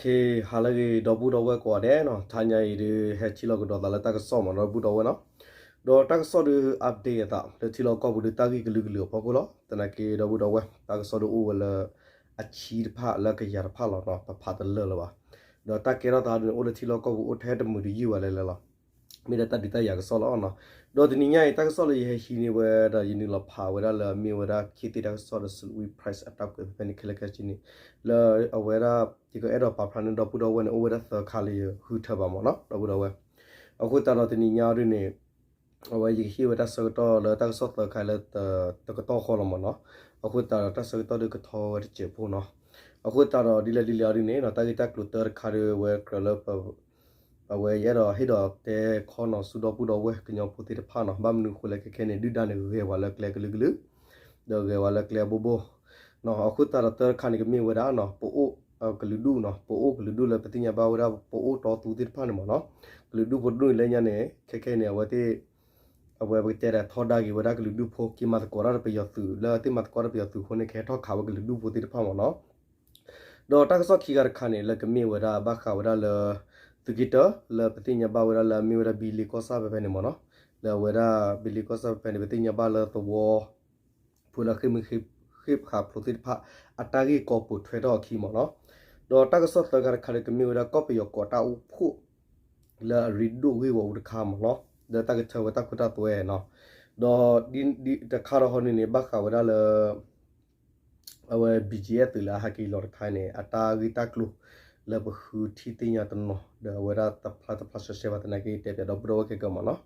ကဲ ဟါလၢအဂ့ၤ ဒီပုၢ်ဒီဝဲၢ်ကိးဂၤဒဲးနီၤ, တဟါညါအံၤဒုး ဟဲထံၣ်လိာ်ကဒီးသးလၢတၢ်ကစီၣ်မး ဒီပုၢ်ဒီဝဲၢ်နီၤ, ဒီးတၢ်ကစီၣ်ဒုး update အသးလၢထံလီၢ်ကီၢ်ပူၤဒုး တၢ်ဂ့ၢ်ကလုာ်ကလုာ်အဖီခိၣ်လီၤ. သနာ်က့ ဒီပုၢ်ဒီဝဲၢ် တၢ်ကစီၣ်ဒုးအိၣ်ဝဲလၢ အဆံတဖၣ်လၢကယၤတဖၣ်လီၤနီၤ, ပဖးတလၢာ်လၢၤဘၣ်. ဒီးတၢ်ကဲထီၣ်သးဒုးန့ၣ် အိၣ်လၢထံလီၢ်ကီၢ်ပူၤ အိၣ်ထဲတမုာ်တယုၢ်ဘၣ်လဲၣ်လဲၣ်လီၤ. မ့ၢ်ဒၣ်တၢ်ဒုးတၢ်ယၤကစီၣ်လီၤနီၤ. ဒီးတနံၤညါအံၤ တၢ်ကစီၣ်လၢယဟဲဟံးန့ၢ်ဝဲဒၣ် ယနုာ်လီၤဖးဝဲဒၣ်လၢ မ့ၢ်ဝဲဒၣ် ခ့သ့ၣ်တၢ်ကစီၣ်ဒီး Sweet Price အတၢ်ကွဲးဖဲဖဲန့ၣ် ခဲလၢာ်ခဲဆ့န့ၣ် လၢအဝဲဒၣ် ယကအဲၣ်ဒိးပာ်ဖျါန့ၢ်ဒီပုၢ်ဒီဝဲၢ်န့ၣ် အိၣ်ဝဲဒၣ်သၢခါလၢယဃုထၢဘၣ်မးနီၤ ဒီပုၢ်ဒီဝဲၢ်. အဃိသတးဒီးတနံၤညါအံၤဒုးန့ၣ် အဝဲယကဟ့ၣ်ဝဲတၢ်ဆၢကတီၢ်လၢတၢ်ကစီၣ်သၢခါလၢ တကတီၢ်ဃီလီၤမးနီၤ. အဃိသတးဒီးတၢ်ဆၢကတီၢ်ဒုးကထီဝဲတစဲးဖိနီၤ. အဃိသတးဒီးဒ်လဲၣ်ဒ်လဲၣ်အံၤဒုးန့ၣ်နီၤ တၢ်ဂ့ၢ်တၢ်ကျိၤတၢတခါဒုး အဝဲကြၢးလၢ အဝဲယအဲၣ်ဒိးဟ့ၣ်ဒီးတဲခီနီၤဆူဒီပုၢ်ဒီဝဲၢ်ကညီဖိသ့ၣ်တဖၣ်နီၤ, ဘၣ်မနုၤဃိလဲၣ် ခဲခဲန့ၣ် ဒုၣ်ဒါန့ၣ်ဂဲၤဝဲလၢကျဲကလုာ်ကလုာ် ဒီးဂဲၤဝဲလၢကျဲအဘိဘိနီၤ. အဃိသတးဒီးတၢတခါန့ၣ် ကမ့ၢ်ဝဲဒၣ်နီၤ ပအိၣ် ကလုာ်ဒူၣ်နီၤ, ပအိၣ်ကလုာ်ဒူၣ်လၢပသ့ၣ်ညါဘၣ်ဝဲဒၣ် ပအိၣ်တီသူသ့ၣ်တဖၣ်န့ၣ်မးနီၤ, ကလုာ်ဒူၣ်ဖိဒူၣ်န့ၣ်လၢညါန့ၣ် ခဲခဲန့ၣ် အဝဲသ့ၣ် အဝဲပကတဲဒီးထီဒါက့ၤဝဲဒၣ်ကလုာ်ဒူၣ်ဖိ က့ၤမၤသကိးတၢ်ဒီးပယီၤသုး လၢသ့ၣ်မၤသကိးတၢ်ဒီးပယီၤသုးအဃိန့ၣ် ကဟဲထီၣ်ခးဝဲကလုာ်ဒူၣ်ဖိသ့ၣ်တဖၣ်မးနီၤ. ဒီးတၢ်ကစီၣ်ခံခါတခါန့ၣ် လၢကမ့ၢ်ဝဲဒၣ်ဘၣ်ဃးဝဲဒၣ်လၢ သုးက့တၢ လၢပသ့ၣ်ညါဘၣ်ဝဲဒၣ်လၢအမ့ၢ်ဝဲဒၣ် ဘံလ့ကီၢ်ဆၣ်ဖဲဖဲန့ၣ်မးနီၤ, လၢအဝဲဒၣ် ဘံလ့ကီၢ်ဆၣ်ဖဲဖဲန့ၣ် ပသ့ၣ်ညါဘၣ်လၢသဝီ ဖိလၢဃ့ၢ်မှံဟ့ၣ်ဃာ်ဖျိးသ့ၣ်တဖၣ် အတၢ်ဂ့ၢ်ကီပိာ်ထွဲထီၣ်အခံမးနီၤ. ဒီးတၢ်ကစီၣ်သၢခါတခါဒီး ကမ့ၢ်ဝဲဒၣ်ကီၢ်ပယီၤကိးတၢ်အိၣ်ဖှိၣ် လၢအရ့ဒိၣ်ဂ့ၢ်ဝီအူတခါမးနီၤ, လၢတၢ်ကထၢဝဲတၢ်ခိတၢ်သွဲနီၤ. ဒီးဒ်တခါဒီးဟီဒုးန့ၣ် ဘၣ်ဃးဝဲဒၣ်လၢ အဝဲ ဘံၣ်ကၠံၣ်အဲၣ် သုးလၢအဟဲက့ၤလီၤတခါန့ၣ် အတၢ်ဂ့ၢ်တၢ်ကျိၤ လၢပဃုထံၣ်သ့ၣ်ညါတနီၤ ဒီးအဝဲဒၣ်တဖျါတဖျါရှဲရှဲဘၣ်သနာ်က့ တဲပၠးဒီပုၢ်ဒီဝဲၢ်ခဲကၢမးနီၤ.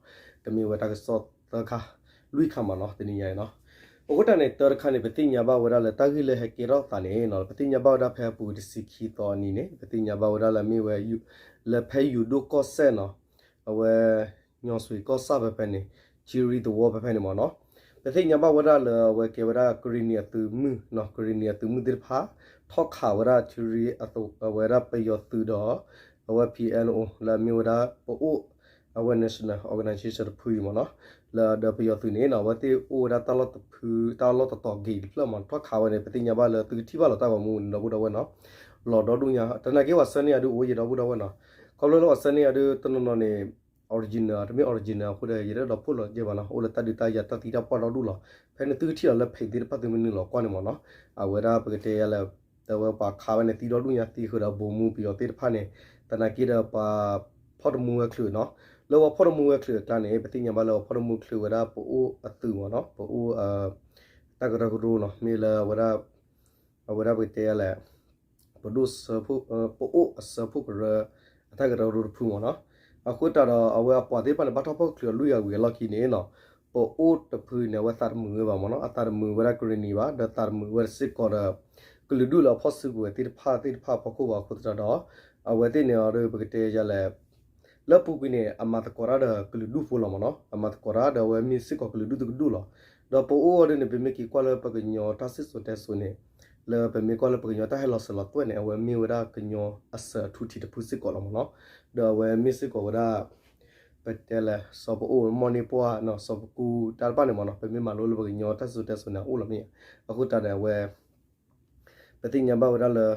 ကမ့ၢ်ဝဲတၢ်ကစီၣ်သၢခါ လွံၢ်ခါမးနီၤ တနံၤညါအံၤနီၤ. အဃိတၢ်န့ၣ် တၢတခါန့ၣ် ပသ့ၣ်ညါဘၣ်ဝဲဒၣ်လၢတၢ်ဂ့ၢ်လၢဟဲကဲထီၣ်သးန့ၣ်နီၤ ပသ့ၣ်ညါဘၣ်ဝဲဒၣ်ဖဲအပူၤတဆံခံသီအနံၤန့ၣ် ပသ့ၣ်ညါဘၣ်ဝဲဒၣ်လၢမ့ၢ်ဝဲ လၢဖဲယိၤဒိၣ်ကီၢ်စဲၣ်နီၤ အဝဲ ညီစွ့ၤကီၢ်ဆၣ်ဖဲဖဲန့ၣ် ထံရံသဝီဖဲဖဲန့ၣ်မးနီၤ. ပသ့ၣ်ညါဘၣ်ဝဲဒၣ်လၢအဝဲကဲဝဲဒၣ်ကရ့ၣ်နံၤအသုးမုၢ်နီၤ ကရ့ၣ်နံၤအသုးမုၢ်သ့ၣ်တဖၣ် ထီၣ်ခးဝဲဒၣ်ထံရံ အဝဲဒၣ်ပယီၤသုးဒီး အဝဲ P N O လၢအမ့ၢ်ဝဲဒၣ်ပအိၣ် အဝဲ National Organization တဖုအံၤမးနီၤ. လၢဒီးပယီၤသုးန့ၣ်နီၤ အဝဲသ့ၣ်အိၣ်ဝဲဒၣ်တၢ်လီၢ်တဖု တၢ်လီၢ်တတီၤက့ၤတဖျၢၣ်မး ထီၣ်ခးဝဲန့ၣ် ပသ့ၣ်ညါဘၣ်လၢသုကထံၣ်ဘၣ်လီၤတၢ်ဂီၤမူန့ၣ် ဒီပုၢ်ဒီဝဲၢ်နီၤ လီၤဒီဒူၣ်ညါ တနာ်က့ ပှၤဆှၢန့ၢ်ယၤဒုးအိၣ်ယဲဒီပုၢ်ဒီဝဲၢ်နီၤ. ခီဖျိလၢပှၤဆှၢန့ၢ်ယၤဒုးတနီၤနီၤန့ၣ် original တမ့ၢ် original အဃိဒီး ယတအဲၣ်ဒိးဖှိၣ်လီၤကဲဘၣ်နီၤ အိၣ်လၢတၢ်ဒုးတၢ်ယၤတၢ်သံတၢ်ပှၢ်ဒီဒူၣ်လီၤ. ဖဲန့ၣ်သုကထံၣ်လီၤလၢ page သ့ၣ်တဖၣ်သုမ့ၢ်နုာ်လီၤကွၢ်န့ၣ်မးနီၤ အဝဲဒၣ်ပကတဲယၤလၢ အဝဲပှၤခးဝဲန့ၣ်သံဒီဒူၣ်ညါသံဃုာ်ဒီး ဗိုလ်မှူး ပယီၤသ့ၣ်တဖၣ်န့ၣ် သနာ်က့ဒီးပှၤဖီၣ်တမူဝဲချုးနီၤ လၢပှၤဖီၣ်တမူဝဲချုးအကျါန့ၣ် ပသ့ၣ်ညါဘၣ်လၢပှၤဖီၣ်တမူချုးဝဲဒၣ်ပအိၣ်အသုးမးနီၤ ပအိၣ် တၢ်ကရၢကရိနီၤ မ့ၢ်လၢအဝဲဒၣ် အဝဲဒၣ်ပကတဲယၤလဲၣ် ပဒိၣ်စၢဖှိၣ် ပအိၣ်အစၢဖှိၣ်ကရၢ အတၢ်ကရၢကရိတဖုမးနီၤ. အဃိသတးဒီး အဝဲအပှၤသ့ၣ်တဖၣ်န့ၣ် ဘၣ်ထီၣ်ဖီၣ်ချုးအလွံၢ်အဂၤဝံၤအလီၢ်ခံန့ၣ်နီၤ ပအိၣ်တဖုန့ၣ် အဝဲသးတမုာ်ဝဲဘၣ်မးနီၤ အသးတမုာ်ဝဲဒၣ်ကရ့ၣ်နံၤဘၣ် ဒီးသးတမုာ်ဝဲစ့ၢ်ကီးဒီး ကလုာ်ဒူၣ်လၢအဖီၣ်စုကဝဲၤသ့ၣ်တဖၣ်သ့ၣ်တဖၣ်အဖီခိၣ်ဘၣ်အဃိသတးဒီး အဝဲသ့ၣ်န့ၣ်အီၤဒီး ပကတဲယၤလဲၣ် လၢအပူၤကွံာ်န့ၣ် အမၤသကိးတၢ်ဒီးကလုာ်ဒူၣ်ဖိလီၤမးနီၤ အမၤသကိးတၢ်ဒီးအဝဲမ့ၢ်စ့ၢ်ကီးကလုာ်ဒူၣ်တကဒူၣ်လီၤ. ဒီးပအိၣ်အီၤဒ်န့ၣ် ပမ့ၢ်က့ၤကွၢ်လၢပကညီတၢ်စံၣ်စိၤတဲစိၤန့ၣ် လၢပမ့ၢ်ကွၢ်လၢပကညီတၢ်ဟဲလီၤစၢၤလီၤသွဲၣ်န့ၣ် အဝဲမ့ၢ်ဝဲဒၣ်ကညီအစၢၤအထူထံးတဖုစ့ၢ်ကီးလီၤမးနီၤ. ဒီးအဝဲမ့ၢ်စ့ၢ်ကီးဝဲဒၣ် ပတဲလဲၣ် စီၤပအိၣ်မီၢ်န့ၢ်ပှၢ်နီၤ စီၤပကူတၢ်တဖၣ်န့ၣ်မးနီၤ ပမ့ၢ်မၤလိလၢပကညီတၢ်စံၣ်စိၤတဲစိၤန့ၣ် အအိၣ်လီၤမ့ၢ်ဧါ. အဃိသတးန့ၣ် အဝဲ ပသ့ၣ်ညါဘၣ်ဝဲဒၣ်လၢ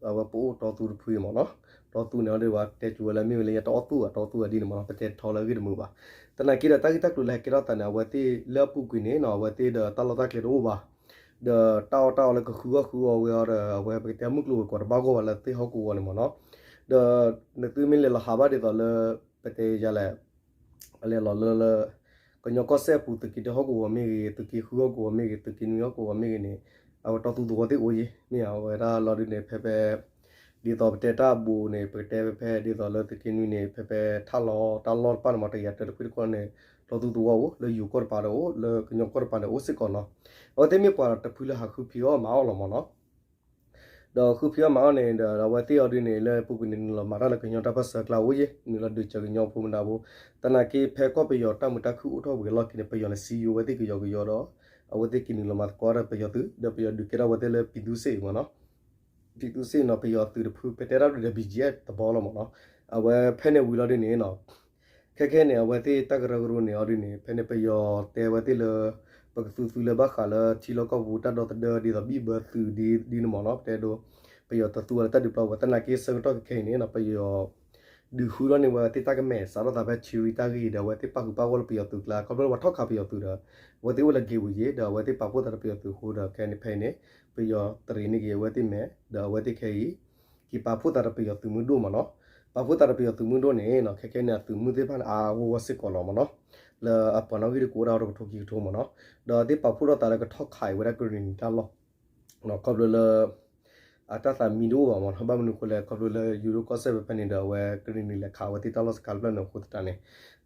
အဝဲပအိၣ်တီသူတဖုအံၤမးနီၤ. တီသူန့ၣ်အီၤဒီး ပှၤတဲစူၤဝဲလၢမ့ၢ်ဝဲလၢညါတအီၣ်သူၣ်ဘၣ် တီသူဝဲဒ်န့ၣ်မးနီၤ ပတဲထီလၢအဂ့ၢ်တမုာ်ဘၣ်. သနာ်က့ဒီးတၢ်ဂ့ၢ်တၢ်ကျိၤလၢဟဲကဲထီၣ်သးန့ၣ် အဝဲသ့ၣ်လၢအပူၤကွံာ်န့ၣ်နီၤ အဝဲသ့ၣ်ဒီးတၢ်လီၢ်တၢ်ကျဲတအိၣ်ဘၣ်. ဒီးတၢ်အီၣ်တၢ်အီလၢကဃုအီၣ်ဃုအီဝဲအီၤဒီး အဝဲပကတဲမုၢ်ကျိၤဝဲၤကွာ်တဘၣ်ဂီၢ်ဘၣ်လၢသ့ၣ်ဟီၣ်ကဝီၤန့ၣ်မးနီၤ. ဒီးနသုမ့ၢ်လဲၤလီၤဟးဘၣ်ဒ်သိးလၢ ပတဲယၤလဲၣ် အလဲၤလီၤလၢလၢ ကညီကီၢ်စဲၣ်အပူၤ သုးက့တၢဟီၣ်ကဝီၤမ့ၢ်ဂ့ၤ သုးက့ဃုဟီၣ်ကဝီၤမ့ၢ်ဂ့ၤ သုးက့နွံဟီၣ်ကဝီၤမ့ၢ်ဂ့ၤန့ၣ် အဝဲတီသူသဝီသ့ၣ်အိၣ်ယဲၢ် မ့ၢ်ဧါ အဝဲဒၣ်လီၤဒုးန့ၣ် ဖဲဖဲ ဒ်သိးပတဲတၢ်အဘူးန့ၣ် ပကတဲဖဲဖဲ ဒ်သိးလၢသုးက့နွံန့ၣ် ဖဲဖဲထၣ်လီၤ တၢ်လီၢ်တဖၣ်န့ၣ်မး တယၤတၢတဖုတခီန့ၣ် တီသူသဝီအိၣ် လၢယိၤကီၢ်တပၤဒီးအိၣ် လၢကညီကီၢ်တပၤန့ၣ်အိၣ်စ့ၢ်ကီးနီၤ. အဝဲသ့ၣ်မ့ၢ်ပှၤတဖုလၢဟးဃုဖံးအီၣ်မၤအီၣ်လီၤမးနီၤ. ဒီးဃုဖံးအီၣ်မၤအီၣ်န့ၣ်ဒီး အဝဲသ့ၣ်အီၤဒုးန့ၣ် လၢပူၤကွံာ်န့ၣ် နုာ်လီၤမၤတၢ်လၢကညီတၢ်ပၢၢ်ဆၢအကျါအိၣ်ယဲၢ် နုာ်လီၤဒုးစၢၤကညီဖိမတၤဖိ. သနာ်က့ဖဲကီၢ်ပယီၤတၢ်မုာ်တၢ်ခုၣ်အိၣ်ထီၣ်ဝံၤအလီၢ်ခံန့ၣ် ပယီၤန့ၣ် စံယိၤဝဲသ့ၣ်ကယီကယီဒီး အဝဲသ့ၣ်က့ၤနုာ်လီၤမၤသကိးဒီးပယီၤသုး ဒီးပယီၤဒုးကဲထီၣ်ဝဲသ့ၣ်လၢပံၤသူစ့ၣ်မးနီၤ. ပံၤသူစ့ၣ်နီၤ ပယီၤသုးတဖု ပတဲတၢ်ဒုးဒီး ဘံၣ်ကၠံၣ်အဲၣ် တဘီလီၤမးနီၤ. အဝဲဖဲန့ၣ်ဝံၤလီၤဒုးန့ၣ်နီၤ ခဲခဲန့ၣ် အဝဲသ့ၣ်တၢ်ကရၢကရိန့ၣ်အီၤဒုးန့ၣ် ဖဲန့ၣ်ပယီၤတဲဝဲသ့ၣ်လၢ ပကသူသုလၢဘၣ်ဃးလၢထံလီၢ်ကီၢ်ပူၤတၢ်ဒီသဒၢဒ်သိးဘံၣ်ဘၢသုးဒ်န့ၣ်မးနီၤ ပတဲဒိ ပယီၤတသူဝဲလၢတၢ်ဒုးပျီဝဲ သနာ်က့ဆၢကတီၢ်ခဲခဲအံၤန့ၣ် ပယီၤ ဒုးဟူထီၣ်န့ၢ်ဝဲသ့ၣ်တၢ်ကမဲာ် စးထီၣ်သးဖဲ ထံရံတၢ်ဂ့ၢ်ဒီး အဝဲသ့ၣ်ပာ်ဃုာ်ပာ်ဂီၢ်လၢပယီၤသုးကျါ ခီဖျိလၢပှၤထီၣ်ခးပယီၤသုးဒီး အဝဲသ့ၣ်အိၣ်လၢ က့ၤဝူယ့ၤ ဒီးအဝဲသ့ၣ်ပာ်ဖှိၣ်သးဒီးပယီၤသုးအဃိဒီး ခဲအံၤန့ၣ်ဖဲအံၤန့ၣ် ပယီၤတရံးန့ၢ်က့ၤအဝဲသ့ၣ်မဲာ် ဒီးအဝဲသ့ၣ်ခဲအံၤ က့ၤပာ်ဖှိၣ်သးဒီးပယီၤသုးမုၢ်ဒိၣ်မ့ၢ်နီၤ. ပာ်ဖှိၣ်သးဒီးပယီၤသုးမုၢ်ဒိၣ်န့ၣ် ခဲခဲန့ၣ် အသုးမုၢ်သ့ၣ်တဖၣ်န့ၣ် အါအါဂီၢ်ဂီၢ်စ့ၢ်ကီးလီၤမ့ၢ်နီၤ. လၢအပှၤနီၣ်ဂံၢ်တကအိၣ်ဒၣ်တကထိခံကထိမ့ၢ်နီၤ. ဒီးသ့ၣ်ပာ်ဖှိၣ်ထီၣ်သးလၢကထီၣ်ခးအံၤဝဲဒၣ်ကရံၣ်နံၤတၢ်လီၢ် ခီဖျိလၢ အတၢ်သးမံတအိၣ်ဘၣ်မ့ၢ်နီၤ. ဘၣ်မနုၤအဃိလဲၣ် ခီဖျိလၢယူၤဒိၣ်ကီၢ်စဲၣ်ဖဲဖဲန့ၣ်ဒီး အဝဲကရံၣ်နံၤလဲၤခးအဝဲသ့ၣ်တၢ်လီၢ်စခါတဖျၢၣ်န့ၣ်အဃိသတးန့ၣ်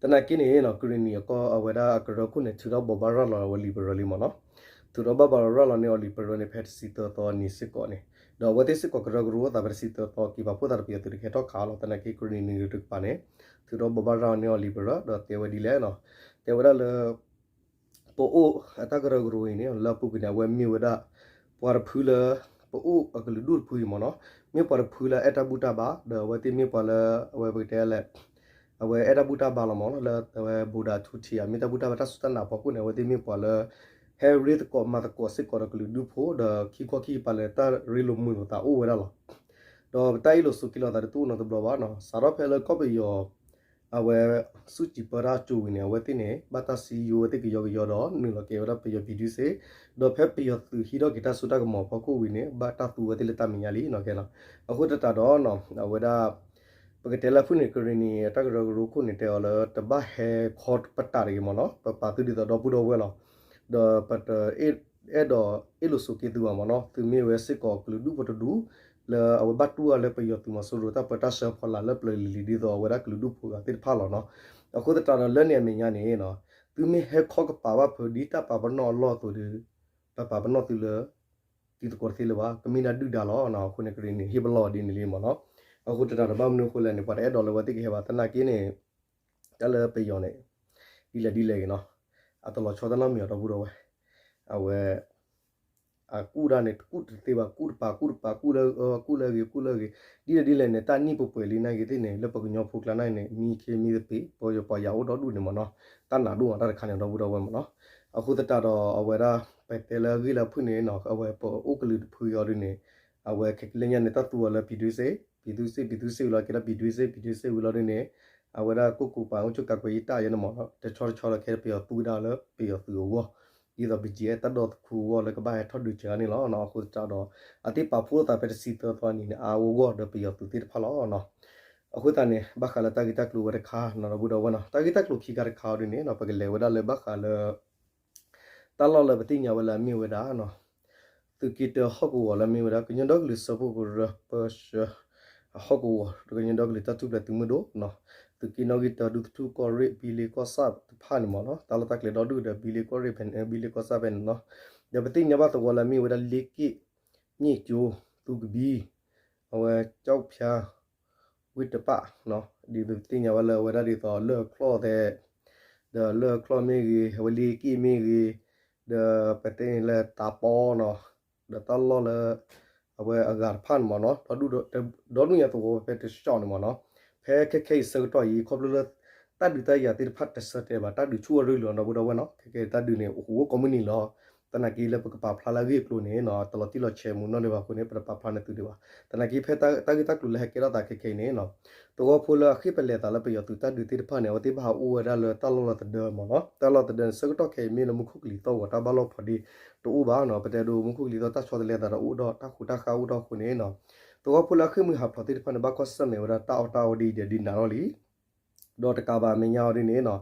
သနာ်က့န့ၣ်နီၤ ကရံၣ်နံၤအကီၢ်အဝဲဒၣ်အကရၢခိၣ်န့ၣ် ထုးထီၣ်ဘိးဘၣ်ရၤလီၤဝဲလံာ်ပရၢလံမ့ၢ်နီၤ. ထုးထီၣ်ဘၣ်ဘၣ်ရၤလီၤန့ၢ်အီၤလံာ်ပရၢန့ၣ် ဖဲတဆံသၢသီအနံၤစ့ၢ်ကီးန့ၣ် ဒီးအဝဲသ့ၣ်စ့ၢ်ကီးကရၢကရိသးဖဲတဆံသၢသီ က့ၤပာ်ဖှိၣ်သးဒီးပယီၤသုးတကဲထီၣ်ခးလီၤ. သနာ်က့ကရံၣ်နံၤတကပၤန့ၣ် ထုးထီၣ်ဘိးဘၣ်ရၤန့ၢ်အီၤလံာ်ပရၢ ဒီးတဲဝဲဒ်လဲၣ်နီၤ. တဲဝဲဒၣ်လၢ ပအိၣ်အတၢ်ကရၢကရိအံၤန့ၣ် လၢအပူၤကွံာ်န့ၣ် အဝဲမ့ၢ်ဝဲဒၣ် ပှၤတဖုလၢ ပအိၣ်အကလုာ်ဒူၣ်တဖုအံၤမ့ၢ်နီၤ. မ့ၢ်ပှၤတဖုလၢအအဲၣ်တၢ်ဘူၣ်တၢ်ဘါ ဒီးအဝဲသ့ၣ်မ့ၢ်ပှၤလၢ အဝဲပကတဲလဲၣ် အဝဲအဲၣ်တၢ်ဘူၣ်တၢ်ဘါလီၤမ့ၢ်နီၤ. လၢအဝဲဘူးဒးထူထံး မ့ၢ်တၢ်ဘူၣ်တၢ်ဘါတၢ်စူၢ်တၢ်နာ်အဖီခိၣ်န့ၣ် အဝဲသ့ၣ်မ့ၢ်ပှၤလၢ ဟဲရ့သကိးမၤသကိးစ့ၢ်ကီးဒီးကလုာ်ဒူၣ်ဖိ ဒီးခံခီခံကပၤလၢတၢ်ရ့လိာ်မုာ်လိာ်သးအိၣ်ဝဲဒၣ်လီၤ. ဒီးပတၢ်အ့ၣ်လိာ်ဆိးက့လိာ်သးတအိၣ်နီတဘျီဘၣ်နီၤ. စးထီၣ်ဖဲလၢကီၢ်ပယီၤ အဝဲ စူၣ်ကံၤပၢတၢ်အစိၤဝံၤန့ၣ် အဝဲသ့ၣ်န့ၣ် ဘၣ်တၢ်စံယိဝဲသ့ၣ်ကယီကယီဒီး နုာ်လီၤက့ၤဝဲဒၣ်ပယီၤ ပြည်သူ့စစ် ဒီးဖဲပယီၤသုးဟံးထီၣ်က့ၤတၢ်စိတၢ်ကမီၤအဖီခိၣ်ဝံၤန့ၣ် ဘၣ်တၢ်သူဝဲသ့ၣ်လၢတၢ်မဲာ်ညါလံနီၤကဲနီၤ. အဃိသတးဒီး အဝဲဒၣ် ပကတဲလၢဖုၣ်န့ၣ် ကရံၣ်နံၤအတၢ်ကရၢကရိခိၣ်န့ၣ် တဲအီၤလၢတဘၣ်ဟဲခီပတာ်တဂ့ၤမ့ၢ်နီၤ. ပပာ်သုဒ်သိးဒီပုၢ်ဒီဝဲၢ်လီၤ. ဒီးပတအဲၣ်ဒိးအ့ၣ်လိာ်ဆိးက့သုဘၣ်မ့ၢ်နီၤ. သုမ့ၢ်ဝဲစ့ၢ်ကီးကလုာ်ဒူၣ်ဖိတဒူၣ် လၢအဝဲဘၣ်တူၢ်အီၤလၢပယီၤသုးမီၤစိရိၤတၢ်ပၢတၢ်ဆှၢဖီလာ်လၢပျၢၤလံၤလံၤ ဒ်သိးအဝဲဒၣ်ကလုာ်ဒူၣ်ဖိဂၤသ့ၣ်တဖၣ်လီၤနီၤ. အဃိသတးဒီးလၢန့ၣ်အမဲာ်ညါန့ၣ် သုမ့ၢ်ဟဲခီကပၤဘၣ်ဖုးဒ်တၢ်ပာ်ပနီၣ်အလီၢ်အသိးဒီး ပပာ်ပနီၣ်သုလၢ တံၤသကိးတသ့လၢၤဘၣ် ကမ့ၢ်ဒၣ်ဒုၣ်ဒါလီၤ. အဃိန့ၣ် ကရံၣ်နံၤဟ့ၣ်ပလီၢ်ဒ်န့ၣ်လံမ့ၢ်နီၤ. အဃိသတးဒီးဘၣ်မနုၤအဃိလဲၣ်န့ၣ် ပှၤတအဲၣ်ဒိးလၢအဝဲသ့ၣ်ကဟဲဘၣ် သနာ်က့န့ၣ် တၢ်လၢပယီၤန့ၣ် ဒ်လဲၣ်ဒ်လဲၣ်ဂ့ၤနီၤ အတလီၤဆီတၢ်နီတမံၤအီၤဒီပုၢ်ဒီဝဲၢ် အဝဲ အကူၣ်ဒၣ်န့ၣ် ကူၣ်တသ့ဘၣ် ကူၣ်တပၤ ကူၣ်တပၤ ကူၣ်လၢအၢ ကူၣ်လၢအဂ့ၤ ကူၣ်လၢအဂ့ၤ ဒ်လဲၣ်ဒ်လဲၣ်န့ၣ် တၢ်နံၣ်ပှဲၤပှဲၤလံနာ်က့သ့ၣ်န့ၣ် လၢပကညီဖိကျါနာ်က့န့ၣ် မံခ့မံသပ့ၤ ပယီၤပှၤယၤအိၣ်ဒီဒူၣ်န့ၣ်မ့ၢ်နီၤ. တၢ်နာ်ဒိၣ်မးတၢ်တခါန့ၣ် ဒီပုၢ်ဒီဝဲၢ်မ့ၢ်နီၤ. အဃိသတးဒီးအဝဲဒၣ် ပတဲလၢအဂ့ၢ်လၢဖုၣ်န့ၣ်နီၤ အဝဲပအိၣ်ကလုာ်တဖုအံၤအီၤဒ်န့ၣ် အဝဲခဲကလၢညါန့ၣ် တၢ်သူအီၤလၢ ပြည်သူ့စစ် ပြည်သူ့စစ် ပြည်သူ့စစ် ဝံၤလီၤက့ၤလၢ ပြည်သူ့စစ် ပြည်သူ့စစ် ဝံၤလီၤဒ်န့ၣ် အဝဲဒၣ်ကိၣ်ကိၣ်ပၤအိၣ်ဆိးကးကွဲးယတၢ်ယဲန့ၣ်မ့ၢ်နီၤ တဆီတဆီလီၤခဲပယီၤသူဝဲဒၣ်လၢပယီၤသုးအဂီၢ် ဒ်သိး ဘီကၠံၣ်အဲၣ် တၢ်ဒီသခူအဂီၢ်လၢကဘၣ်ဟဲထီၣ်ဒုးစၢၤန့ၣ်လီၤ. အဃိသတးဒီး အသ့ၣ်ပာ်ဖှိၣ်သးဖဲတဆံသၢသီနံၤန့ၣ် အါအါဂီၢ်ဂီၢ်ဒီးပယီၤသုးသ့ၣ်တဖၣ်လီၤ. အဃိသတးန့ၣ် ဘၣ်ဃးလၢတၢ်ဂ့ၢ်တၢ်ကျိၤဝဲတခါနီၤ ဒီပုၢ်ဒီဝဲၢ်နီၤ တၢ်ဂ့ၢ်တၢ်ကျိၤခံခါတခါအီၤဒ်န့ၣ်နီၤ ပကလဲၤဝဲဒၣ်လၢဘၣ်ဃးလၢ တၢ်လီၢ်လၢပသ့ၣ်ညါဝဲလၢအမ့ၢ်ဝဲဒၣ် သုးက့တၢဟီၣ်ကဝီၤလၢအမ့ၢ်ဝဲဒၣ် ကညီဒီကလုာ်စၢဖှိၣ်ကရၢ ပၢဆှၢ အဟီၣ်ကဝီၤ ကညီဒီကလုာ်တၢ်ထူၣ်ဖျဲးသုးမုၢ်ဒိၣ် သုးက့နီၣ်ဂံၢ်တၢ ဒူသထူၣ် ကီၢ်ရ့ၣ် ဘံလ့ကီၢ်ဆၣ်တဖၣ်န့ၣ်မ့ၢ်နီၤ တၢ်လီၢ်တၢ်ကျဲဒီဒူၣ်ဒီး ဘံလ့ကီၢ်ရ့ၣ်ဖဲန့ၣ် ဘံလ့ကီၢ်ဆၣ်ဖဲန့ၣ်နီၤ ဒီးပသ့ၣ်ညါဘၣ်သဝီလၢအမ့ၢ်ဝဲဒၣ် လ့က့ၣ် ည့ၣ်ကၠိ သူကဘံ အဝဲ ကၠီဖၠါ ဝ့ၢ်တပၣ် ဒ်ပသ့ၣ်ညါဘၣ်လၢအဝဲဒၣ်ဒ်သိးလၢၢ်ချီၣ်သဲး ဒီးလၢၢ်ချီၣ်မ့ၢ်ဂ့ၤ အဝဲလ့က့ၣ်မ့ၢ်ဂ့ၤ ဒီးပသ့ၣ်ညါလၢတၢ်ပီနီၤ ဒီးတၢ်လီၢ်လၢ အဝဲအဂၤတဖၣ်န့ၣ်မ့ၢ်နီၤ ဒီဒူၣ်ညါသဝီဖဲတဆှီန့ၣ်မ့ၢ်နီၤ ဖဲခဲခဲအံၤဆၢကတီၢ်အံၤ ခီဖျိလၢ တၢ်ဒုးတၢ်ယၤသ့ၣ်တဖၣ်တဆၢတဲာ်ဘၣ် တၢ်ဒုးဆူၣ်အီၤရ့လိာ်ဒီပုၢ်ဒီဝဲၢ်နီၤ ခဲခဲအံၤတၢ်ဒုးန့ၣ် အိၣ်ကိးမုၢ်နံၤလီၤ သနာ်က့လၢပကပာ်ဖျါလၢအဂ့ၢ်အကျိၤန့ၣ်နီၤ တလီၤတံၢ်လီၤဆဲးမူနီၢ်ဒံးဘၣ်အဃိန့ၣ် ပတပာ်ဖျါန့ၢ်သုဒံးဘၣ် သနာ်က့ဖဲတၢ်ဂ့ၢ်တၢ်ကျိၤလၢဟဲကဲထီၣ်သးခဲခဲအံၤန့ၣ်နီၤ သဝီဖိလၢအဃ့ၢ်ပလဲၤသးလၢပယီၤသုးတၢ်ဒုးသ့ၣ်တဖၣ်န့ၣ် အဝဲသ့ၣ်ဘၣ်ဟးအိၣ်ဝဲဒၣ်လၢတၢ်လီၢ်လီၤသဒၢမ့ၢ်နီၤ တၢ်လီၢ်သဒၢန့ၣ် ဆၢကတီၢ်ခဲအံၤမ့ၢ်လၢမူခိၣ်ကလံၤသီၣ်ဂီၤတၢ်ဘၣ်လီၢ်ဖီဒ့တအိၣ်ဘၣ်နီၤ ပတဲဒိမူခိၣ်ကလံၤသီၣ်တၢ်ဆီတလဲသးတအိၣ်ဒီး တၢ်ဃူတၢ်ဃါအိၣ်ဒီးအဃိန့ၣ်နီၤ သဝီဖိလၢအဃ့ၢ်မှံဟးဖျိးသ့ၣ်တဖၣ်န့ၣ် ဘၣ်ကွၢ်ဆၢၣ်မဲာ်ဝဲဒၣ်တၢ်အီၣ်တၢ်အီဒ်အံၤဒီးဒ်နၤထီၣ်လံ ဒီးတကးဘၣ်အမဲာ်ညါအီၤဒ်န့ၣ်နီၤ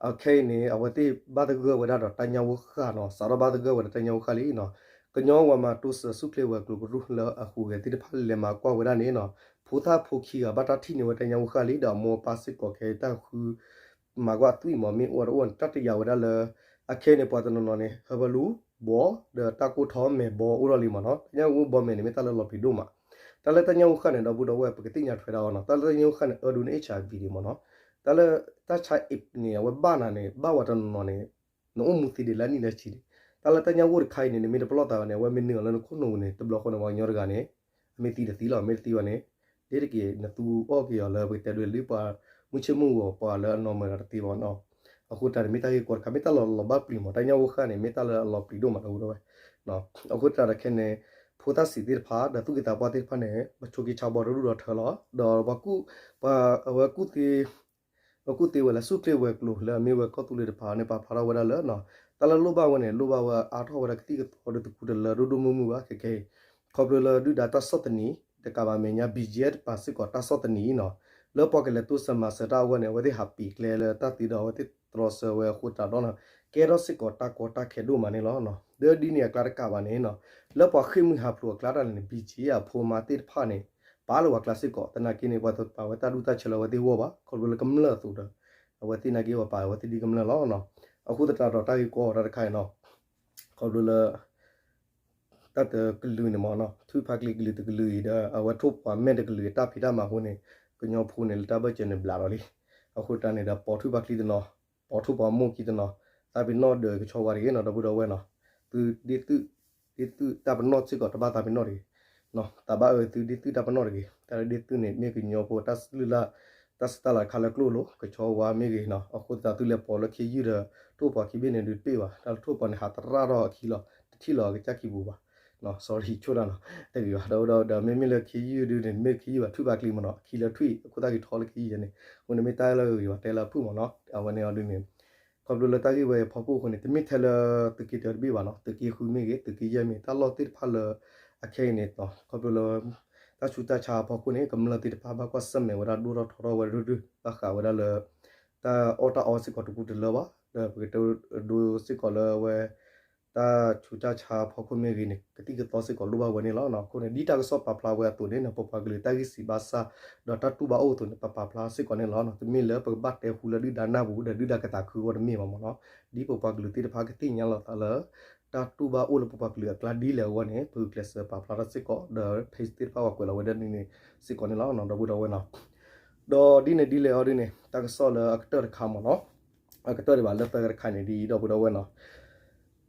အခဲအံၤန့ၣ် အဝဲသ့ၣ်ဘၣ်သဂၢၢ်ဝဲဒၣ်ဒီးတၢ်ညၣ်ဂိၢ်ဃၢ်နီၤ စးထီၣ်ဘၣ်သဂၢၢ်ဝဲဒီးတၢ်ညၣ်ဂိၢ်ဃၢ်လံနီၤ ကညီဝၤမၤတိစၢၤဆူၣ်ချ့ဝဲၤကျိၤကရူၢ်လၢအဟူးဂဲၤသ့ၣ်တဖၣ်လဲၤမၤကွၢ်ဝဲဒၣ်န့ၣ်နီၤ ဖိသၣ်ဖိခံဂၤဘၣ်တၢ်ထံၣ်န့ၢ်ဝဲတၢ်ညၣ်ဂိၢ်ဃၢ်လံ ဒီးအမိၢ်အပၢ်စ့ၢ်ကီးခဲတၢ်ဃု မၤကွၢ်အသွံၣ်မ့ၢ် မ့ၢ်အိၣ်တအိၣ်န့ၣ် တၢ်တယာ်ဝဲဒၣ်လၢ အခဲအံၤန့ၣ် ပှၤတနီၤနီၤန့ၣ် ဟၢဘၢလူဘီ ဒီးတၢ်ကိၢ်ထီၣ်မဲာ်ဘီအိၣ်ထီၣ်လံမ့ၢ်နီၤ တၢ်ညၣ်ဂိၢ်ဘီမဲာ်န့ၣ် မ့ၢ်တၢ်လၢလီၤပျံၤဒိၣ်မး တၢ်လၢတၢ်ညၣ်ဂိၢ်ဃၢ်န့ၣ် ဒီပုၢ်ဒီဝဲၢ် ပကသ့ၣ်ညါထွဲဒၣ်အီၤနီၤ တၢ်လၢတၢ်ညၣ်ဂိၢ်ဃၢ်န့ၣ် အၢဒိးန့ၢ် HIV ဒံးမ့ၢ်နီၤ တၢ်လၢ တၢ်ဆါ AIDS န့ၣ် အဝဲဘၣ်နၤန့ၣ် ဘၣ်ဝဲတနီၤနီၤန့ၣ် နအိၣ်မူသ့ဒံးလၢအနံၣ်လၢဆံဒံး တၢ်လၢတၢ်ညၣ်ဂိၢ်တခါအံၤန့ၣ် နမ့ၢ်တပလီၢ်သးဘၣ်န့ၣ် အဝဲမ့ၢ်နုာ်လီၤလၢနခိၣ်နူာ်ပူၤန့ၣ် တဘျီဃီန့ၣ် ပှၤကညီတဂၤန့ၣ် အမ့ၢ်သံတသံလီၤ မ့ၢ်တသံဘၣ်န့ၣ် ဒ်တက့ၢ် နသူအီၣ်က့ၤအီၤလၢပကတဲဒ်လၢပှၤ မုၢ်ဆ့ၣ်မုၢ်ဂီၤပှၤလၢအနီၢ်မၢဒီးတသ့ဘၣ်နီၤ အဃိတၢ်န့ၣ် မ့ၢ်တၢ်ဂ့ၢ်ကီတခါ မ့ၢ်တၢ်လီၤလီၤဘၣ်ပျံၤမး တၢ်ညၣ်ဂိၢ်ဃၢ်န့ၣ် မ့ၢ်တၢ်လၢအလီၤပျံၤဒိၣ်မး ဒီပုၢ်ဒီဝဲၢ် အဃိတၢ်ဒီးခဲအံၤန့ၣ် ဖိသၣ်စံးသ့ၣ်တဖၣ် ဒီးသူၣ်က့သးပှၢ်သ့ၣ်တဖၣ်န့ၣ် ပဆိးက့ဆါဘီတဒူၣ်ဒီးထၢလီၤ. ဒီးပှၤကူၣ်, ပှၤအဝဲကူၣ်သ့, ပှၤကူၣ်သ့ဝဲလၢ ဆူၣ်ချ့ဝဲၤကျိၤလၢအမ့ၢ်ဝဲကီၢ်သူလ့ၤတဖၣ်န့ၣ် ပာ်ဖျါထီၣ်ဝဲဒၣ်လၢ တၢ်လၢလိၣ်ဘၣ်ဝဲန့ၣ် လိၣ်ဘၣ်ဝဲအါထီၣ်ဝဲဒၣ်ကသံၣ်ကသီဒီးတကူတလၢဒိၣ်ဒိၣ်မုၢ်မုၢ်ဘၣ် ခဲကဲအံၤ ခီဖျိလၢဒုၣ်ဒါတၢ်ဆီၣ်သနံး တကးဘၣ်မဲာ်ညါ ဘံၣ်ကၠဲၣ် တပာ်စ့ၢ်ကီးတၢ်ဆီၣ်သနံးနီၤ, လၢပှၤကလဲၤတိစၢၤမၤစၢၤတၢ်အဂီၢ်န့ၣ် အဝဲသ့ၣ်ဟးပံာ်ကျဲလၢတၢ်သ့ဒီး အဝဲသ့ၣ်တြီဆၢဝဲအဃိသတးဒီး ကဲထီၣ်စ့ၢ်ကီးတၢ်ကီတၢ်ခဲဒိၣ်မးန့ၣ်လီၤ. ဒီးဒ်န့ၣ်အကျါတကးဘၣ်န့ၣ်နီၤ, လၢပှၤဃ့ၢ်မှံဟးဖျိးအကျါတၢ်န့ၣ် ဘံၣ်ကၠဲၣ်အဖိမါသ့ၣ်တဖၣ်န့ၣ် ပာ်လၢပှၤကျါစ့ၢ်ကီး သနာ်က့န့ၣ် ပှၤတပာ်ဝဲတၢ်ဒူၣ်တၢ်ဆၢလၢအဝဲသ့ၣ်ဂီၢ်ဘၣ် ခီဖျိလၢကမျၢၢ်အသိးဒီး အဝဲသ့ၣ်နာ်က့ပှၤပာ်အဝဲသ့ၣ်ဒ်ကမျၢၢ်လီၤ. အဃိသတးဒီးတၢ်ဂ့ၢ်ကီတၢ်တခါအံၤနီၤ, ခီဖျိလၢ တၢ်တကလုာ်န့ၣ်မ့ၢ်နီၤ, ထွံၣ်ဖးကျံကလုာ်တကလုာ်အံၤဒီး အဝဲထိၣ်ပှၤမဲာ်တကလုာ်အတၢ်ဖံးတၢ်မၤအဃိန့ၣ် ကညီဖိန့ၣ် လၢတၢ်ဘၢၣ်စၢၤန့ၣ်ဘျးလီၤလံ. အဃိတၢ်န့ၣ်ဒီး ပိာ်ထွံၣ်ဖးကျံတနီၤ, ပိာ်ထိၣ်ပှၤမိၢ်ခံတနီၤ, တၢ်ပ့ၤနီၣ်ဒၢးကဆီဝါတဂ့ၤနီၤ ဒီပုၢ်ဒီဝဲၢ်နီၤ, သုဒ့သုၣ်, ဒ့သုၣ်တၢ်ပနီၣ်စ့ၢ်ကီး တဘၣ်သးပ့ၤနီၣ်တဂ့ၤ သးဘၣ်အၢသုဒ့သုၣ်တၢ်ပနီၣ်တဂ့ၤ, တၢ်လၢဒ့သုၣ်န့ၣ် မ့ၢ်ကညီဖိတၢ်လုၢ်လၢ် တၢ်စၢတၢ်လၤတခါလၢကျိၣ်လိၤ ကဆီဝါမ့ၢ်ဂ့ၤနီၤ, အဃိသတးသုလဲၤပိာ်လၢခ့ယုၢ်ဒီး ထိၣ်ပှၤခံဘ့ၣ်န့ၣ်ဒုးတပ့ၢ်ဘၣ်, တၢ်လၢထိၣ်ပှၤန့ၣ် ဟးသရၣ်ထီၣ်အခံလီၤ, တထံၣ်လီၤကစၢ်ခံပူၤဘၣ်, sorry ဆိၣ်တၢ်နီၤ, တဂ့ၤဘၣ်, ဒီးဒီးဒီးမ့မ့ၢ်လၢခ့ယုၢ်ဒုးန့ၣ် မ့ၢ်ခ့ယုၢ်ဘၣ် ထွံၣ်ဖးကျံမ့ၢ်နီၤ, အခံလၢထွံၣ် အခိၣ်သၣ်က့ၤထီလၢခ့ယုၢ်ယဲန့ၣ်, အဃိန့ၣ်မ့ၢ်တၢ်လၢအဂ့ၤဘၣ် တဲလၢအဖုၣ်မ့ၢ်နီၤ, အဝဲန့ၣ်အီၤဒုးန့ၣ် ခီဖျိလၢတၢ်ဂ့ၢ်ဝဲအဖီခိၣ်အဃိန့ၣ် တမ့ၢ်ထဲလၢသုးက့တၢတဘ့ၣ်ဘၣ်နီၤ, သုးက့ဃုမ့ၢ်ဂ့ၤ သုးက့ယဲၢ်မ့ၢ် တၢ်လီၢ်သ့ၣ်တဖၣ်လၢ အခဲအံၤန့ၣ် ခီဖျိလၢ တၢ်ဆူးတၢ်ဆါအဖီခိၣ်န့ၣ် ကမျၢၢ်သ့ၣ်တဖၣ်ဘၣ်ကွၢ်ဆၢၣ်မဲာ်ဝဲဒၣ်ဒိၣ်ထီၣ်ထီထီၣ်ဝဲဒၣ်ဒုး ဘၣ်ဃးဝဲဒၣ်လၢ တၢ်အီၣ်တၢ်အီစ့ၢ်ကီးတကူတလၢဘၣ်, ဒီးပကတဲဒိစ့ၢ်ကီးလၢအဝဲ တၢ်ဆူးတၢ်ဆါအဖီခိၣ်မ့ၢ်ဂ့ၤန့ၣ် ကသံၣ်ကသီစ့ၢ်ကီးလိၣ်ဘၣ်ဝဲန့ၣ်လီၤ. အဃိန့ၣ် ဒ်တၢ်ကစီၣ်ပာ်ဖျါဝဲအသိးန့ၣ် ပပှၤကလုာ်တၢ်ဂံၢ်စၢ်ဘါစၢ် ဒီးတၢ်တူၢ်ဘၣ်အိၣ်အသိးန့ၣ် ပပာ်ဖျါစ့ၢ်ကီးန့ၣ်လီၤ. တမ့ၢ်လၢပကဘၣ်တဲဃူလၢဒုၣ်ဒါနၢ်ပူၤ ဒီးဒုၣ်ဒါကသးခုအဂီၢ်တမ့ၢ်ဘၣ်မ့ၢ်နီၤ, ဒ်ပပှၤကလုာ်သ့ၣ်တဖၣ်ကသ့ၣ်ညါလီၤသးလၢ တၢ်တူၢ်ဘၣ်အိၣ်လၢပပှၤကလုာ်အကျါဒ်လဲၣ်အဂီၢ်န့ၣ် ပဂုာ်ကျဲးစၢးပာ်ဖျါထီၣ်စ့ၢ်ကီး ဒီး page သ့ၣ်တဖၣ်ပှၤကွဲးလီၤဝဲဒၣ်န့ၣ်စ့ၢ်ကီးန့ၣ်လီၤ ဒီပုၢ်ဒီဝဲၢ်နီၤ. ဒီးဒ်န့ၣ်ဒ်လဲၣ်အီၤဒ်န့ၣ် တၢ်ကစီၣ်လၢအကတၢၢ်တခါမ့ၢ်နီၤ, အကတၢၢ်ဒံးဘၣ်လၢသၢခါတခါန့ၣ်ဒ်အံၤ ဒီပုၢ်ဒီဝဲၢ်နီၤ,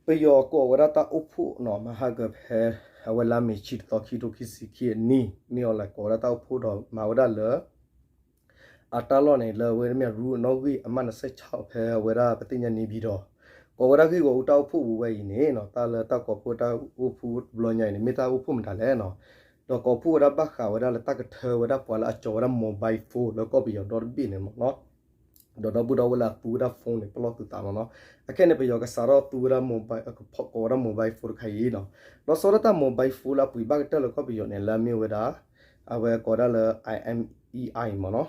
ပယီၤကိးဝဲဒၣ်တၢ်အိၣ်ဖှိၣ်နီၤ မဟါကဖဲ အဝဲလါမ့ၤဆံတသီခံထိခံဆံခံအနံၤ မ့ၢ်အီၤလဲၤကိးဝဲဒၣ်တၢ်အိၣ်ဖှိၣ်ဒီးမၤဝဲဒၣ်လၢ အတၢ်လီၢ်န့ၣ် လၢအဝဲမ့ၢ်ရူအနီၣ်ဂံၢ်အမးနစဲးဆၣ်ဖဲအဝဲဒၣ်ပသ့ၣ်ညါန့ၣ်ဘံဒီး ကိးဝဲဒၣ်ဂ့ၢ်ဂီၤအူတၢ်အိၣ်ဖှိၣ်ပူၤဝဲအံၤန့ၣ်နီၤ, တၢ်လၢတၢ်ကိးဖှိၣ်တၢ်အိၣ်ဖှိၣ်တဘျီညါအံၤန့ၣ် မ့ၢ်တၢ်အိၣ်ဖှိၣ်မတၤလဲၣ်နီၤ, ဒီးကိးဖှိၣ်ဝဲဒၣ်ဘၣ်ဃးဝဲဒၣ်လၢတၢ်ကထၢဝဲဒၣ်ပှၤလၢအကၠီၤဝဲဒၣ် mobile phone လၢကီၢ်ပယီၤဒီတဘ့ၣ်န့ၣ်မ့ၢ်နီၤ, ဒီးဒီပုၢ်ဒီဝဲၢ်လၢအသူဝဲဒၣ် phone န့ၣ် ပလီၢ်သုသးမ့ၢ်နီၤ, အခဲန့ၣ် ပယီၤကစးထီၣ်သူဝဲဒၣ် mobile ကိးဝဲဒၣ် mobile phone တခါအံၤနီၤ, ဒီးစီၤဒၣ်တၢ် mobile phone လၢအပှ့ၤဘၣ်ကတၢၢ်လၢကီၢ်ပယီၤန့ၣ် လၢအမ့ၢ်ဝဲဒၣ် အဝဲကိးဒၣ်လၢ IMEI မ့ၢ်နီၤ,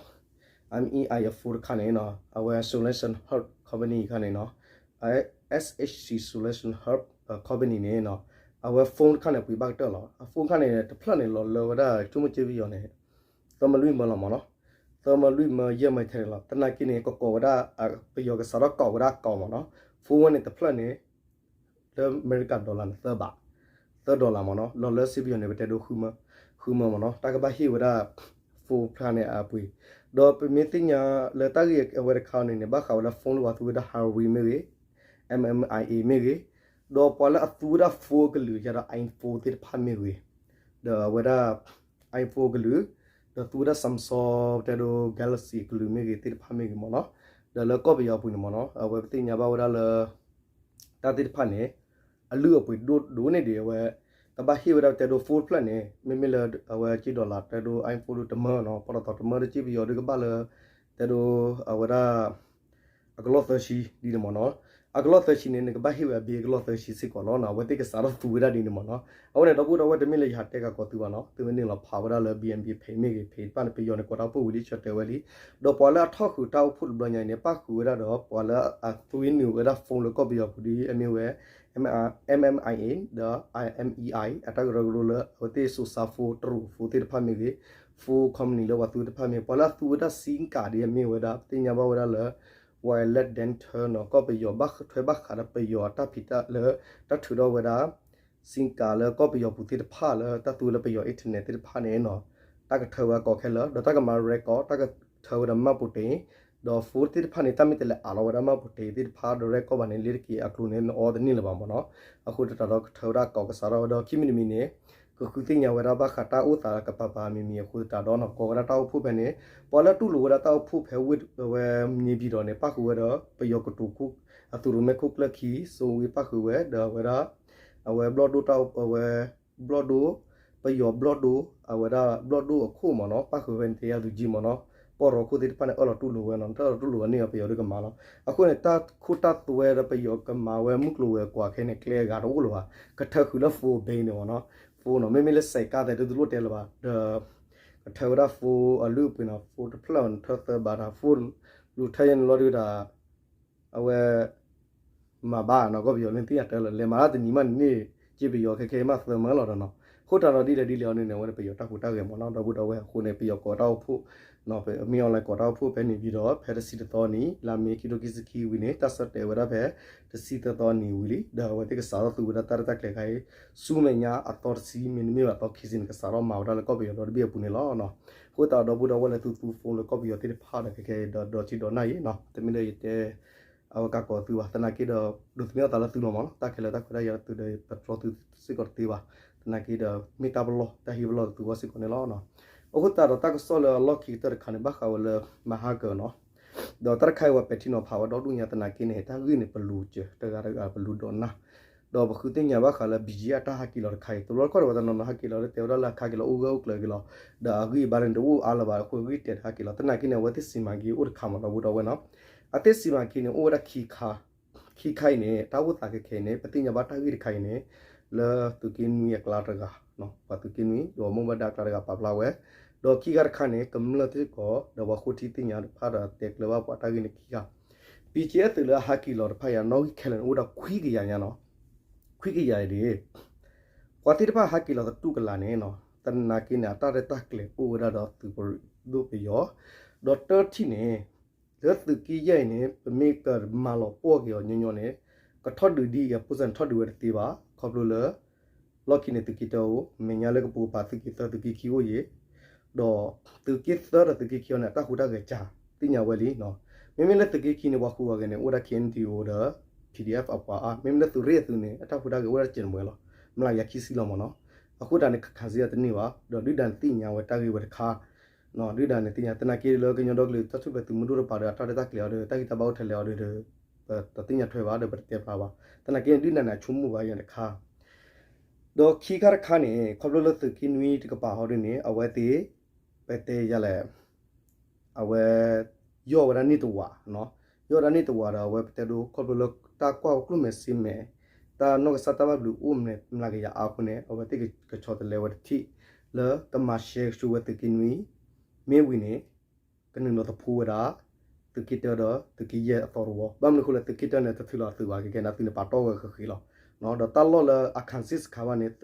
IMEI အ phone တခါန့ၣ်နီၤ, အဝဲ Solution Hub Company တခါန့ၣ်နီၤ, SHC Solution Hub Company န့ၣ်နီၤ, အဝဲ phone တခါန့ၣ် ပှ့ၤဘၣ်ကတၢၢ်လီၤ. အ phone တခါန့ၣ် တဖျၢၣ်န့ၣ် လီၤလၢဝဲဒၣ် ဆိကမိၣ်က့ပယီၤန့ၣ် သၢမၢလွံၢ်မၢလီၤမ့ၢ်နီၤ, သၢမၢလွံၢ်မၢယဲၢ်မၢထဲန့ၣ်လီၤ. သနာ်က့န့ၣ် ကကိးဝဲဒၣ် ပယီၤကစးထီၣ်ကိးဝဲဒၣ်အကိးမ့ၢ်နီၤ, phone ဝဲန့ၣ်တဖျၢၣ်န့ၣ် လၢအမဲရကၤ dollar န့ၣ် သၢဘး, သၢ dollar မ့ၢ်နီၤ, လီၤလၢစ့ပယီၤန့ၣ် ပတဲဒိ ဃုမၢမ့ၢ်နီၤ, တၢ်ကဘၣ်ဟ့ၣ်ဝဲဒၣ် phone တခါန့ၣ်အပှ့ၤ, ဒီးပမ့ၢ်သ့ၣ်ညါလၢတၢ်ဂ့ၢ်အဝဲတခါန့ၣ်န့ၣ် ဘၣ်ဃးဝဲလၢ phone လၢပှၤသူဝဲဒၣ် Huawei မ့ၢ်ဂ့ၤ, MMIA မ့ၢ်ဂ့ၤ, ဒီးပှၤလၢအသူဝဲဒၣ် phone အကလုာ်ယါဒီး iPhone သ့ၣ်တဖၣ်မ့ၢ်ဂ့ၤ, ဒီးအဝဲဒၣ် iPhone အကလုာ်, ဒီးသူဝဲဒၣ် Samsung ပတဲဒိ Galaxy အကလုာ်မ့ၢ်ဂ့ၤသ့ၣ်တဖၣ်မ့ၢ်ဂ့ၤမ့ၢ်နီၤ, ဒီးလၢကီၢ်ပယီၤအပူၤန့ၣ်မ့ၢ်နီၤ အဝဲပသ့ၣ်ညါဘၣ်ဝဲဒၣ်လၢ တၢ်သ့ၣ်တဖၣ်န့ၣ် အလုၢ်အပှ့ၤဒိၣ်ဒိၣ်န့ၢ်ဒံးအဝဲ ကဘၣ်ဟ့ၣ်ဝဲဒၣ်ပတဲဒိ phone တဖျၢၣ်န့ၣ် မ့မ့ၢ်လၢအဝဲက့ dollar တဲဒိ iPhone ဒိၣ်တမၢနီၤ ပှၤတီတီတမၢတက့ပယီၤဒုးကဘၣ်လၢ တဲဒိ အဝဲဒၣ် အကလီၢ်သၢဆံဒ်န့ၣ်မ့ၢ်နီၤ, အကလီၢ်သၢဆံန့ၣ် နကဘၣ်ဟ့ၣ်ဝဲအဘ့ၣ်အကလီၢ်သၢဆံစ့ၢ်ကီးလီၤနီၤ, အဝဲသ့ၣ်ကစးထီၣ်သူဝဲဒၣ်ဒ်န့ၣ်မ့ၢ်နီၤ, အဝဲန့ၣ် ဒီပုၢ်ဒီဝဲၢ်တမ့ၢ်လၢယဟးတဲက့ၤကိးသုဘၣ်နီၤ, သုမ့ၢ်န့ၣ်လီၤဖးဝဲဒၣ်လၢ BMB page မ့ၢ်ဂ့ၤ page တဖၣ်န့ၣ် ပယီၤန့ၣ် ကိးတၢ်အိၣ်ဖှိၣ်ဝံၤလံဆၢတဲာ်ဝဲလံ, ဒီးပှၤလၢအထီၣ်ဃုာ်တၢ်အိၣ်ဖှိၣ်တဘျီညါအံၤန့ၣ် ပၣ်ဃုာ်ဝဲဒၣ်ဒီး ပှၤလၢအသူဝဲနုာ်ဝဲဒၣ် phone လၢကီၢ်ပယီၤပူၤဒ်အမ့ၢ်ဝဲ MMIA ဒီး IMEI အတၢ်ကရၢကရိလၢ အဝဲသ့ၣ်စိၤစါ phone တရူး phone သ့ၣ်တဖၣ်မ့ၢ်ဂ့ၤ phone company လၢပှၤသူတဖၣ်မ့ၢ် ပှၤလၢအသူဝဲဒၣ် SIM card ဒ်အမ့ၢ်ဝဲဒၣ် ပသ့ၣ်ညါဘၣ်ဝဲဒၣ်လၢ wireless data နီၤ ကီၢ်ပယီၤဘၣ်ထွဲဘၣ်ဃးဒီးပယီၤအတၢ်ဖံးတၢ်လၢ တၢ်ထုးထီၣ်ဝဲဒၣ် SIM card လၢကီၢ်ပယီၤပူၤသ့ၣ်တဖၣ်လၢတၢ်သူဝဲလၢပယီၤ internet သ့ၣ်တဖၣ်န့ၣ်နီၤ, တၢ်ကထၢဝဲအကိးခဲလၢာ် ဒီးတၢ်ကမၤ record တၢ်ကထၢဝဲဒီး မှတ်ပုံတင် ဒီး phone သ့ၣ်တဖၣ်န့ၣ် တၢ်မ့ၢ်တလဲၤအးလီၤဝဲဒၣ် မှတ်ပုံတင် သ့ၣ်တဖၣ်ဒီး record ဘၣ်န့ၣ် လ့တက့ၤအကျိၤန့ၣ် နအီတန့ၢ်လၢၤဘၣ်မ့ၢ်နီၤ, အဃိသတးဒီးကထၢဝဲဒၣ်အကိးကစးထီၣ်ဝဲဒီး ခံမံၤတမံၤန့ၣ် ကဃုသ့ၣ်ညါဝဲဒၣ်ဘၣ်ဃးတၢ်အိၣ်သးကပၤပၤမံၤမံၤအဃိသတးဒီးနီၤ ကိးဝဲဒၣ်တၢ်အိၣ်ဖှိၣ်ဖဲန့ၣ် ပှၤလၢတူၢ်လိာ်ဝဲဒၣ်တၢ်အိၣ်ဖှိၣ်ဖဲဝ့ၢ်ဝဲန့ၣ်ပၣ်ဃုာ်ဝဲဒီး ပယီၤကတိၤခိၣ် အသုးရိၣ်မဲခိၣ်ကျၢၢ်ခံ စိဝ့ၢ်ပၣ်ဃုာ်ဝဲ ဒီးအဝဲဒၣ် အဝဲဘျီၣ်ဒိၣ်တၢ်အိၣ် အဝဲ ဘျီၣ်ဒိၣ်, ပယီၤဘျီၣ်ဒိၣ်, အဝဲဒၣ်ဘျီၣ်ဒိၣ်အခိၣ်မ့ၢ်နီၤ, ပၣ်ဃုာ်ဝဲန့ၣ် တယါသူကံမ့ၢ်နီၤ, ပီၢ်ရီခိၣ်သ့ၣ်တဖၣ်န့ၣ် အၢၣ်လီၤတူၢ်လိာ်ဝဲနီၤ, တၢ်အၢၣ်လီၤတူၢ်လိာ်ဝဲန့ၣ် ပယီၤဒုးကမၤလီၤ. အဃိန့ၣ် တၢ်ခိၣ်တၢ်သွဲဒီးပယီၤကမၤဝဲမုၢ်ကျိၤဝဲၤကွာ်ခဲန့ၣ် ကျဲအဂၤတအိၣ်လၢၤဘၣ်, ကထၢဃုာ်လၢ phone bank န့ၣ်မ့ၢ်နီၤ, phone နီၤ, မ့မ့ၢ်လၢစဲးကါသဲးဒုးတလိၣ်တဲလၢၤဘၣ်, ဒီး ကထၢဝဲဒၣ် phone အလုၢ်အပှ့ၤနီၤ, phone တဖျၢၣ်ထၢသၢဘးတၢ် phone လူၤထၢယဲန့ၣ်လီၤဒုးဒီး အဝဲ မၤဘၣ်နီၤ, ကီၢ်ပယီၤလၢသ့ၣ်ညါတၢ်လၢ လဲၤမၤတၢ်တနံၤမးန့ၣ် က့ပယီၤခဲခဲမးသၢမၢလီၤဒီးနီၤ, အဃိတၢ်ဒီးဒ်လဲၣ်ဒ်လဲၣ်အီၤန့ၣ်န့ၣ် အဝဲန့ၣ် ပယီၤတၢ်ဟူးတၢ်ဂဲၤမ့ၢ်နီၤ, ဒီပုၢ်ဒီဝဲၢ်အဃိန့ၣ် ပယီၤကိးတၢ်အိၣ်ဖှိၣ် မ့ၢ်အီၤလဲၤကိးတၢ်အိၣ်ဖှိၣ်ဖဲန့ၣ် ပြီးတော့ ဖဲတဆံတသီနံၤ လါမ့ၤ ခံထိခံဆံခံဝံၤန့ၣ် တၢ်ဆၢတဲာ်ဝဲဒၣ်ဖဲ တဆံသၢသီနံၤဝံၤလံ, ဒီးအဝဲသ့ၣ်ကစးထီၣ်သူဝဲဒၣ်တၢ်ရဲၣ်တၢ်ကျဲၤခါအံၤ ဆူမဲာ်ညါအသီတဆံ မ့တမ့ၢ်ဘၣ်သီခံဆံန့ၣ် ကစးထီၣ်မၤဝဲဒၣ်လၢကီၢ်ပယီၤဒီတဘ့ၣ်အပူၤန့ၣ်လီၤ. အဃိသတးဒီပုၢ်ဒီဝဲၢ်လၢသုသူ phone လၢကီၢ်ပယီၤသ့ၣ်တဖၣ်ဒီး ခဲခဲအံၤဒီးဒီးထံဒီးနၢ်အံၤနီၤ, တမ့ၢ်လၢယတဲ အဝဲကးကီးသုဘၣ်, သနာ်က့ဒီး ဒိးသန့ၤအသးလၢသုလီၤမ့ၢ်နီၤ, တၢ်ခဲလၢာ်တၢ်ခွဲးတၢ်ယာ်လၢသုဒီး ပတြီသုစ့ၢ်ကီးတသ့ဘၣ်, သနာ်က့ဒီး မ့ၢ်တၢ်ပလီၢ်တၢ်ဟ့ၣ်ပလီၢ်လၢသုဂီၢ်စ့ၢ်ကီးန့ၣ်လီၤ. အဃိသတးဒီးတၢ်ကစီၣ်လၢအလီၢ်ခံကတၢၢ်တခါန့ၣ် ဘၣ်ဃးဝဲလၢ မဟါကၢၤနီၤ, ဒီးတၢ်တခါအံၤဝဲပဲာ်ထံနီၤဖးဝဲဒီဒူၣ်ညါသနာ်က့န့ၣ် တၢ်ဂ့ၢ်န့ၣ် ပလူၤစၢၤ တဂၤတဂၤပလူၤဒိးနၢ် ဒီးပဃုသ့ၣ်ညါဘၣ်ဃးလၢ ဘံၣ်ကၠံအတၢ်ဟးက့ၤလီၤတခါအံၤ တဘျီတခီၣ်ဒီးပှၤတနီၤနီၤဟးက့ၤလီၤလၢတဲဝဲဒၣ်လၢအခါက့ၤလီၤအိၣ်ဂၢၢ်အိၣ်ကျၢၤက့ၤလီၤ, ဒီးအဂံၢ်အဘါန့ၣ်တအိၣ်အါလၢၤဘၣ်အဃိအဂံၢ်တဲာ်တဟးက့ၤလီၤ, သနာ်က့န့ၣ် အဝဲသ့ၣ်စံးမၤက့ၤအိၣ်တခါမ့ၢ်ဒီပုၢ်ဒီဝဲၢ်နီၤ, အသ့ၣ်စံးမၤက့ၤန့ၣ် အိၣ်ဝဲဒၣ်ခံခါ ခံခါအံၤန့ၣ် တၢ်အိၣ်သးခဲခဲအံၤန့ၣ် ပသ့ၣ်ညါဘၣ်တၢ်ဂ့ၢ်တခါအံၤန့ၣ် လၢသုးက့နွံအကျါတဂၤ, ပှၤသုးက့နွံ ဒီးမိၢ်ဘၣ်ဒါအကျါတဂၤပာ်ဖျါဝဲ, ဒီးခံခါတခါန့ၣ် ကမျၢၢ်စ့ၢ်ကီး ဒီးပှၤဃိထံသ့ၣ်ညါတဖၣ်ဒီးတဲကျၢၤဘၣ်ပှၤတၢ်ဂ့ၢ်န့ၣ်ခံခါ, ဘံၣ်ကၠံအသုးလၢအဟးက့ၤလီၤတဖၣ်အံၤ နီၣ်ဂံၢ်ခဲလၢာ်န့ၣ် အိၣ်ဝဲဒၣ်ခွံကယၤညါနီၤ, ခွံကယၤအံၤဒ် ပှၤသ့ၣ်တဖၣ်ဟးက့ၤလီၤသတူၢ်ကလာ်န့ၣ်နီၤ, သနာ်က့န့ၣ် အတၢ်ရဲၣ်တၢ်ကျဲၤအိၣ်ဝဲဒၣ်ဒီးသုးပဒိၣ်ပယီၤ, ဒီးတထံၣ်န့ၣ် လၢသုးက့ယဲၢ်အံၤန့ၣ် ပမ့ၢ်ကမၤလီၤပှီၢ်က့ၤအီၤညီညီန့ၣ် ကထီၣ်ဒုးဒ်အံၤအဖိစၢ်န့ၣ်ထီၣ်ဒုးဝဲတသ့ဘၣ်, ခီဖျိလၢ လီၢ်ခံန့ၣ်သုးက့တၢအိၣ်, မဲာ်ညါလၢကပိာ်ကပၤသုးက့သၢသုးက့ခံအိၣ်ယံၤ, ဒီးသုးက့သၢဒီးသုးက့ခံအံၤန့ၣ် အတၢ်ဟူးတၢ်ဂဲၤစှၤ သ့ၣ်ညါဝဲလံနီၤ, မ့မ့ၢ်လၢသုးက့ခံန့ၣ် ပှၤဃုာ်အီၤဂဲၤန့ၣ် အိၣ်ဝဲဒၣ် KNDO ဒီး PDF အပှၤအါ, မ့မ့ၢ်လၢသုးရ့ၣ်အသုးန့ၣ် အတၢ်ဟူးတၢ်ဂဲၤအိၣ်ဝဲဒၣ်စဲးနမွဲလီၤ, မျးကယၤခံဆံလီၤမ့ၢ်နီၤ, အဃိတၢ်န့ၣ် ခးစံယၤတန့ၢ်ဘၣ်, ဒီးဒုၣ်ဒါန့ၣ်သ့ၣ်ညါဝဲတၢ်ဂ့ၢ်ဝဲတခါ ဒုၣ်ဒါန့ၣ်သ့ၣ်ညါ သနာ်က့လၢကညီဒီကလုာ်တၢ်ထူၣ်ဖျဲးသုးမုၢ်ဒိၣ်တပၤဒီး အတၢ်ရဲၣ်တၢ်ကျဲၤအီၤဒီး တၢ်ဂံၢ်တၢ်ဘါအိၣ်ထဲလဲၣ်အီၤဒီး ပတသ့ၣ်ညါထွဲဘၣ်ဒီး ပတတဲဖျါဘၣ်. သနာ်က့န့ၣ် ဒုၣ်ဒါန့ၣ် အဆိကမိၣ်ဘၣ်ယၤတခါ, ဒီးခံခါတခါန့ၣ် ခီဖျိလၢသုးက့နွံတကပၤဟီဒ်န့ၣ် အဝဲသ့ၣ် ပတဲယၤလဲၣ် အဝဲ ယီၢ်ဝဲဒၣ်န့ၢ်တဝး, ယီၢ်ဝဲဒၣ်န့ၢ်တဝးဒီး အဝဲပတဲဒိ ခီဖျိလၢတၢ်ကွၢ်ကျိၣ်မဲာ်စ့မဲာ် တၢ်နီၢ်ကစၢ်တၢ်ဘၣ်ဘျုးအိၣ်မဲာ်မျးကယၤအါအဃိန့ၣ် အဝဲသ့ၣ်ကဆီတလဲဝဲတထံၣ် လၢကမၤရှဲကဆူဝဲသုးက့နွံ မ့ၢ်ဝံၤန့ၣ် ကနုာ်လီၤသဖှိဝဲဒၣ် သုးက့တၢဒီးသုးက့ယဲၢ်အသီတဝီ, ဘၣ်မနုၤအဃိလဲၣ် သုးက့တၢန့ၣ် တထုးလီၤအသုးဘၣ် ခဲခဲန့ၣ် အသုးန့ၣ်ပာ်တီၢ်ဝဲဃ့ဃ့လီၤ. ဒီးတၢ်လီၢ်လၢအခၣ်စ့ၣ်စခါဘၣ်န့ၣ်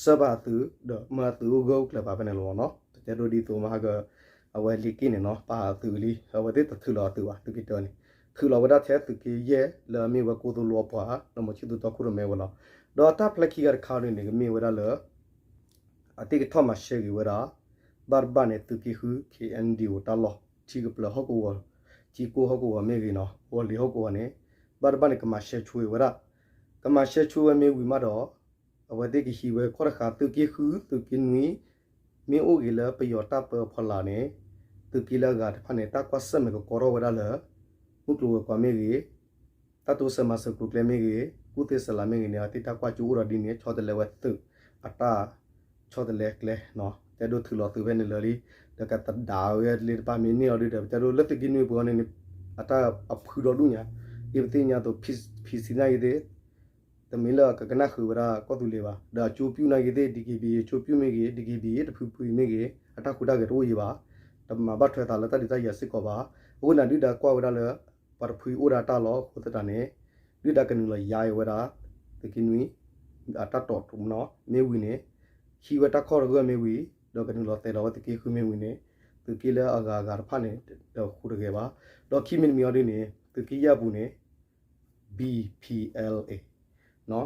ဆှၢဘၣ်အသုး ဒီးမၢအသုးအိၣ်ဂၢၢ်အိၣ်ကျၢၤဘၣ်ဖဲန့ၣ်လီၤနီၤ. ပတဲဒိဒ်သိးမဟါက အဝဲလံာ်က့န့ၣ်နီၤ ပာ်အသုးလံ အဝဲသ့ၣ်တထုးလီၤအသုးဘၣ် သုးက့တၢန့ၣ် ထုးလီၤဝဲဒၣ်ထဲသုးက့ယဲၢ်လၢအမ့ၢ်ဝဲကိသိၣ်လိအပှၤ လၢမီၤဆံၣ်သူတီခိၣ်ရိၣ်မဲဝဲလီၤ. ဒီးတၢ်ဖျဲခံဂၤတခါန့ၣ်န့ၣ် ကမ့ၢ်ဝဲဒၣ်လၢ အသ့ၣ်ကထီၣ်မၤရှဲဂ့ၤဝဲဒၣ် ဘၣ်တဘၣ်န့ၣ် သုးက့ဃု KNDO တၢ်လီၢ် ထံကပျၢၤဟီၣ်ကဝီၤ ထံကိၢ်ဟီၣ်ကဝီၤမ့ၢ်ဂ့ၤနီၤ ဝီၤလ့ၤဟီၣ်ကဝီၤန့ၣ် ဘၣ်တဘၣ်န့ၣ် ကမၤရှဲဆိဝဲဒၣ် ကမၤရှဲဆိဝဲမ့ၢ်ဝံၤမးဒီး အဝဲသ့ၣ်ကဟံးဝဲခီၣ်တဃာ် သုးက့ဃု သုးက့နွံ မ့ၢ်အိၣ်ဂ့ၤလၢပယီၤတၢ်ပၢအဖီလာ်န့ၣ် သုးက့လၢအဂၤတဖၣ်န့ၣ် တၢ်ကွၢ်ဆၢၣ်မဲာ်ကကီထီၣ်ဝဲဒၣ်လၢ မုၢ်ကျိၤဝဲၤကွာ်မ့ၢ်ဂ့ၤ တၢ်တိစၢၤမၤစၢၤကျိၤကျဲမ့ၢ်ဂ့ၤ ကူၣ်သ့စလၤမ့ၢ်ဂ့ၤန့ၣ် အဝဲသ့ၣ်တၢ်ကွၢ်ကၠိအိၣ်ဒီးဒ်န့ၣ် ဆီတလဲဝဲသုး အတၢ် ဆီတလဲကျဲ တဲဒိထုးလီၤသုးဖဲန့ၣ်လၢာ်လံ ဒီးကသဒါဝဲလၢတပၣ်မ့ၢ်န့ၢ်အီၤဒုဒီး ပတဲဒိလၢသုးက့နွံပူၤအီၤန့ၣ် အတၢ်အဖုဒီဒူၣ်ညါ ဒ်ပသ့ၣ်ညါအသိး ဖံဆံးနာ်ဂ့ၤသ့ၣ် တမ့ၢ်လၢကကနၣ်ဃုာ်ဝဲဒၣ်ကီၢ်သူလ့ၤဘၣ် ဒီးအကၠိပျူၢ်နာ်ဂ့ၤသ့ၣ် DKBA ကၠိပျူၢ်မ့ၢ်ဂ့ၤ DKBA တဖုဖုမ့ၢ်ဂ့ၤ အတၢ်ဟူးတၢ်ဂဲၤတအိၣ်ယံၤဘၣ် တမၤဘၣ်ထွဲသးလၢတၢ်ဒုးတၢ်ယၤစ့ၢ်ကီးဘၣ် အဃိန့ၣ်ဒုၣ်ဒါကွၢ်ဝဲဒၣ်လၢ ပှၤတဖုအိၣ်ဒၣ်တၢ်လီၢ်အဃိသတးန့ၣ် ဒုၣ်ဒါကနုာ်လီၤယါအီၤဝဲဒၣ် သုးက့နွံ အတၢ်တီၣ်တမနီၤ မ့ၢ်ဝံၤန့ၣ် ဟံးဝဲတၢ်ခီၣ်တဂၢၢ်မ့ၢ်ဝံၤ ဒီးကနုာ်လီၤသဲးလီၤဝဲသုးက့ဃုမ့ၢ်ဝံၤန့ၣ် သုးက့လၢအဂၤအဂၤတဖၣ်န့ၣ် တဟူးတဂဲၤဘၣ် ဒီးခံမံၤတမံၤအီၤဒ်န့ၣ် သုးက့ယဲၢ်အပူၤန့ၣ် BPLA နီၤ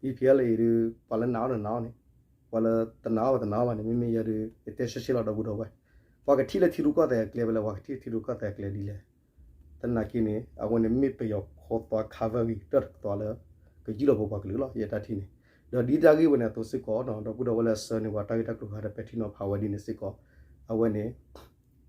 BPLA ဒုး ပှၤလၢနာ်အီၤဒီးနာ်အီၤန့ၣ် ပှၤလၢတနာ်အီၤဘၣ်တနာ်အီၤဘၣ်န့ၣ် မ့မ့ၢ်ယဲဒုး ယတဲရှဲရှဲလီၤဒီပုၢ်ဒီဝဲၢ် ပှၤကထံၣ်လၢထံရူၢ်ကီၢ်သဲးအကျဲဖဲလဲၣ် ပှၤကထံၣ်ထံရူၢ်ကီၢ်သဲးအကျဲဒ်လဲၣ် သနာ်က့န့ၣ် အဝဲန့ၣ်မ့ၢ်ပယီၤခီသွါခါဘၢဂ့ၤ တၢ်တကသွါလၢ ကယံာ်လီၤပပှၤကလုာ်လီၤ ယဲတၢ်ထံၣ်န့ၣ် ဒီးဒ်တၢ်ဂ့ၢ်ဝဲန့ၣ်အသိးစ့ၢ်ကီး ဒီပုၢ်ဒီဝဲၢ်လၢအဆၢန့ၢ်ပှၤတၢ်ဂ့ၢ်တၢ်ကျိၤခါဒီးပဲာ်ထံနီၤဖးဝဲဒ်န့ၣ်စ့ၢ်ကီး အဝဲန့ၣ်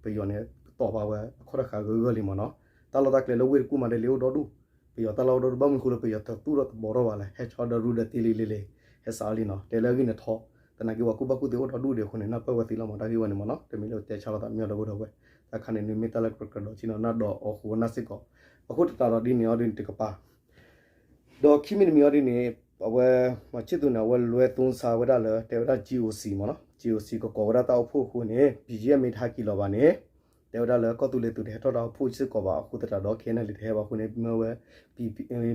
ပယီၤန့ၣ် ကတီၢ်ဘၣ်ဝဲအခီၣ်တဃာ်ဂၢၢ်ဂၢၢ်လံမ့ၢ်နီၤ တၢ်လီၢ်တၢ်ကျဲလၢဝ့ၢ်တကူၣ်မးဒီးလ့အိၣ်ဒီဒူၣ် ပယီၤတၢ်လီၢ်အိၣ်ဒီဒူၣ် ဘၣ်မနုၤဃိလၢပယီၤတသူၣ်ထီၣ်တဘီထီၣ်ဘၣ်လဲၣ် ဟဲဆီဒီးရူဒီးတ့လံလံလံ ဟဲစးအီၤလံနီၤ, တဲလၢအဂ့ၢ်န့ၣ်ထီ, သနာ်က့ပှၤကူၣ်ဘၣ်ကူၣ်သ့အိၣ်ဒီဒူၣ်ဒံးအဃိန့ၣ် နၢ်ပၢၢ်ဝဲသ့လီၤမး တၢ်ဂ့ၢ်ဝဲန့ၣ်မးနီၤ, တမ့ၢ်လၢတဲဆါလိာ်သးမ့ၢ်အီၤဒီပုၢ်ဒီဝဲၢ်, တၢ်ခါန့ၣ် နမ့ၢ်တၢ်လၢကြၢးဒီးထံနီၤ နၢ်ဒီးအီၤဃိနၢ်စ့ၢ်ကီး, အဃိသတးဒီးဒ်န့ၣ်အီၤဒ်န့ၣ်တကပၤ ဒီးခံမံၤတမံၤအီၤဒ်န့ၣ်, အဝဲ မီၤဆံၣ်သူးန့ၣ် အဝဲလွဲသူစါဝဲဒၣ်လၢ တဲဝဲဒၣ် GOC မ့ၢ်နီၤ, GOC ကကိးဝဲဒၣ်တၢ်အိၣ်ဖှိၣ်အဃိန့ၣ် BGF မ့ၢ်တဟဲက့ၤလီၤဘၣ်န့ၣ်, တဲဝဲဒၣ်လၢကီၢ်သူလ့ၤသုးတဟဲထီၣ်တၢ်အိၣ်ဖှိၣ်စ့ၢ်ကီးဘၣ်အဃိသတးဒီး ခဲအံၤန့ၣ်လံတဟဲဘၣ်အဃိန့ၣ် မၢဝဲ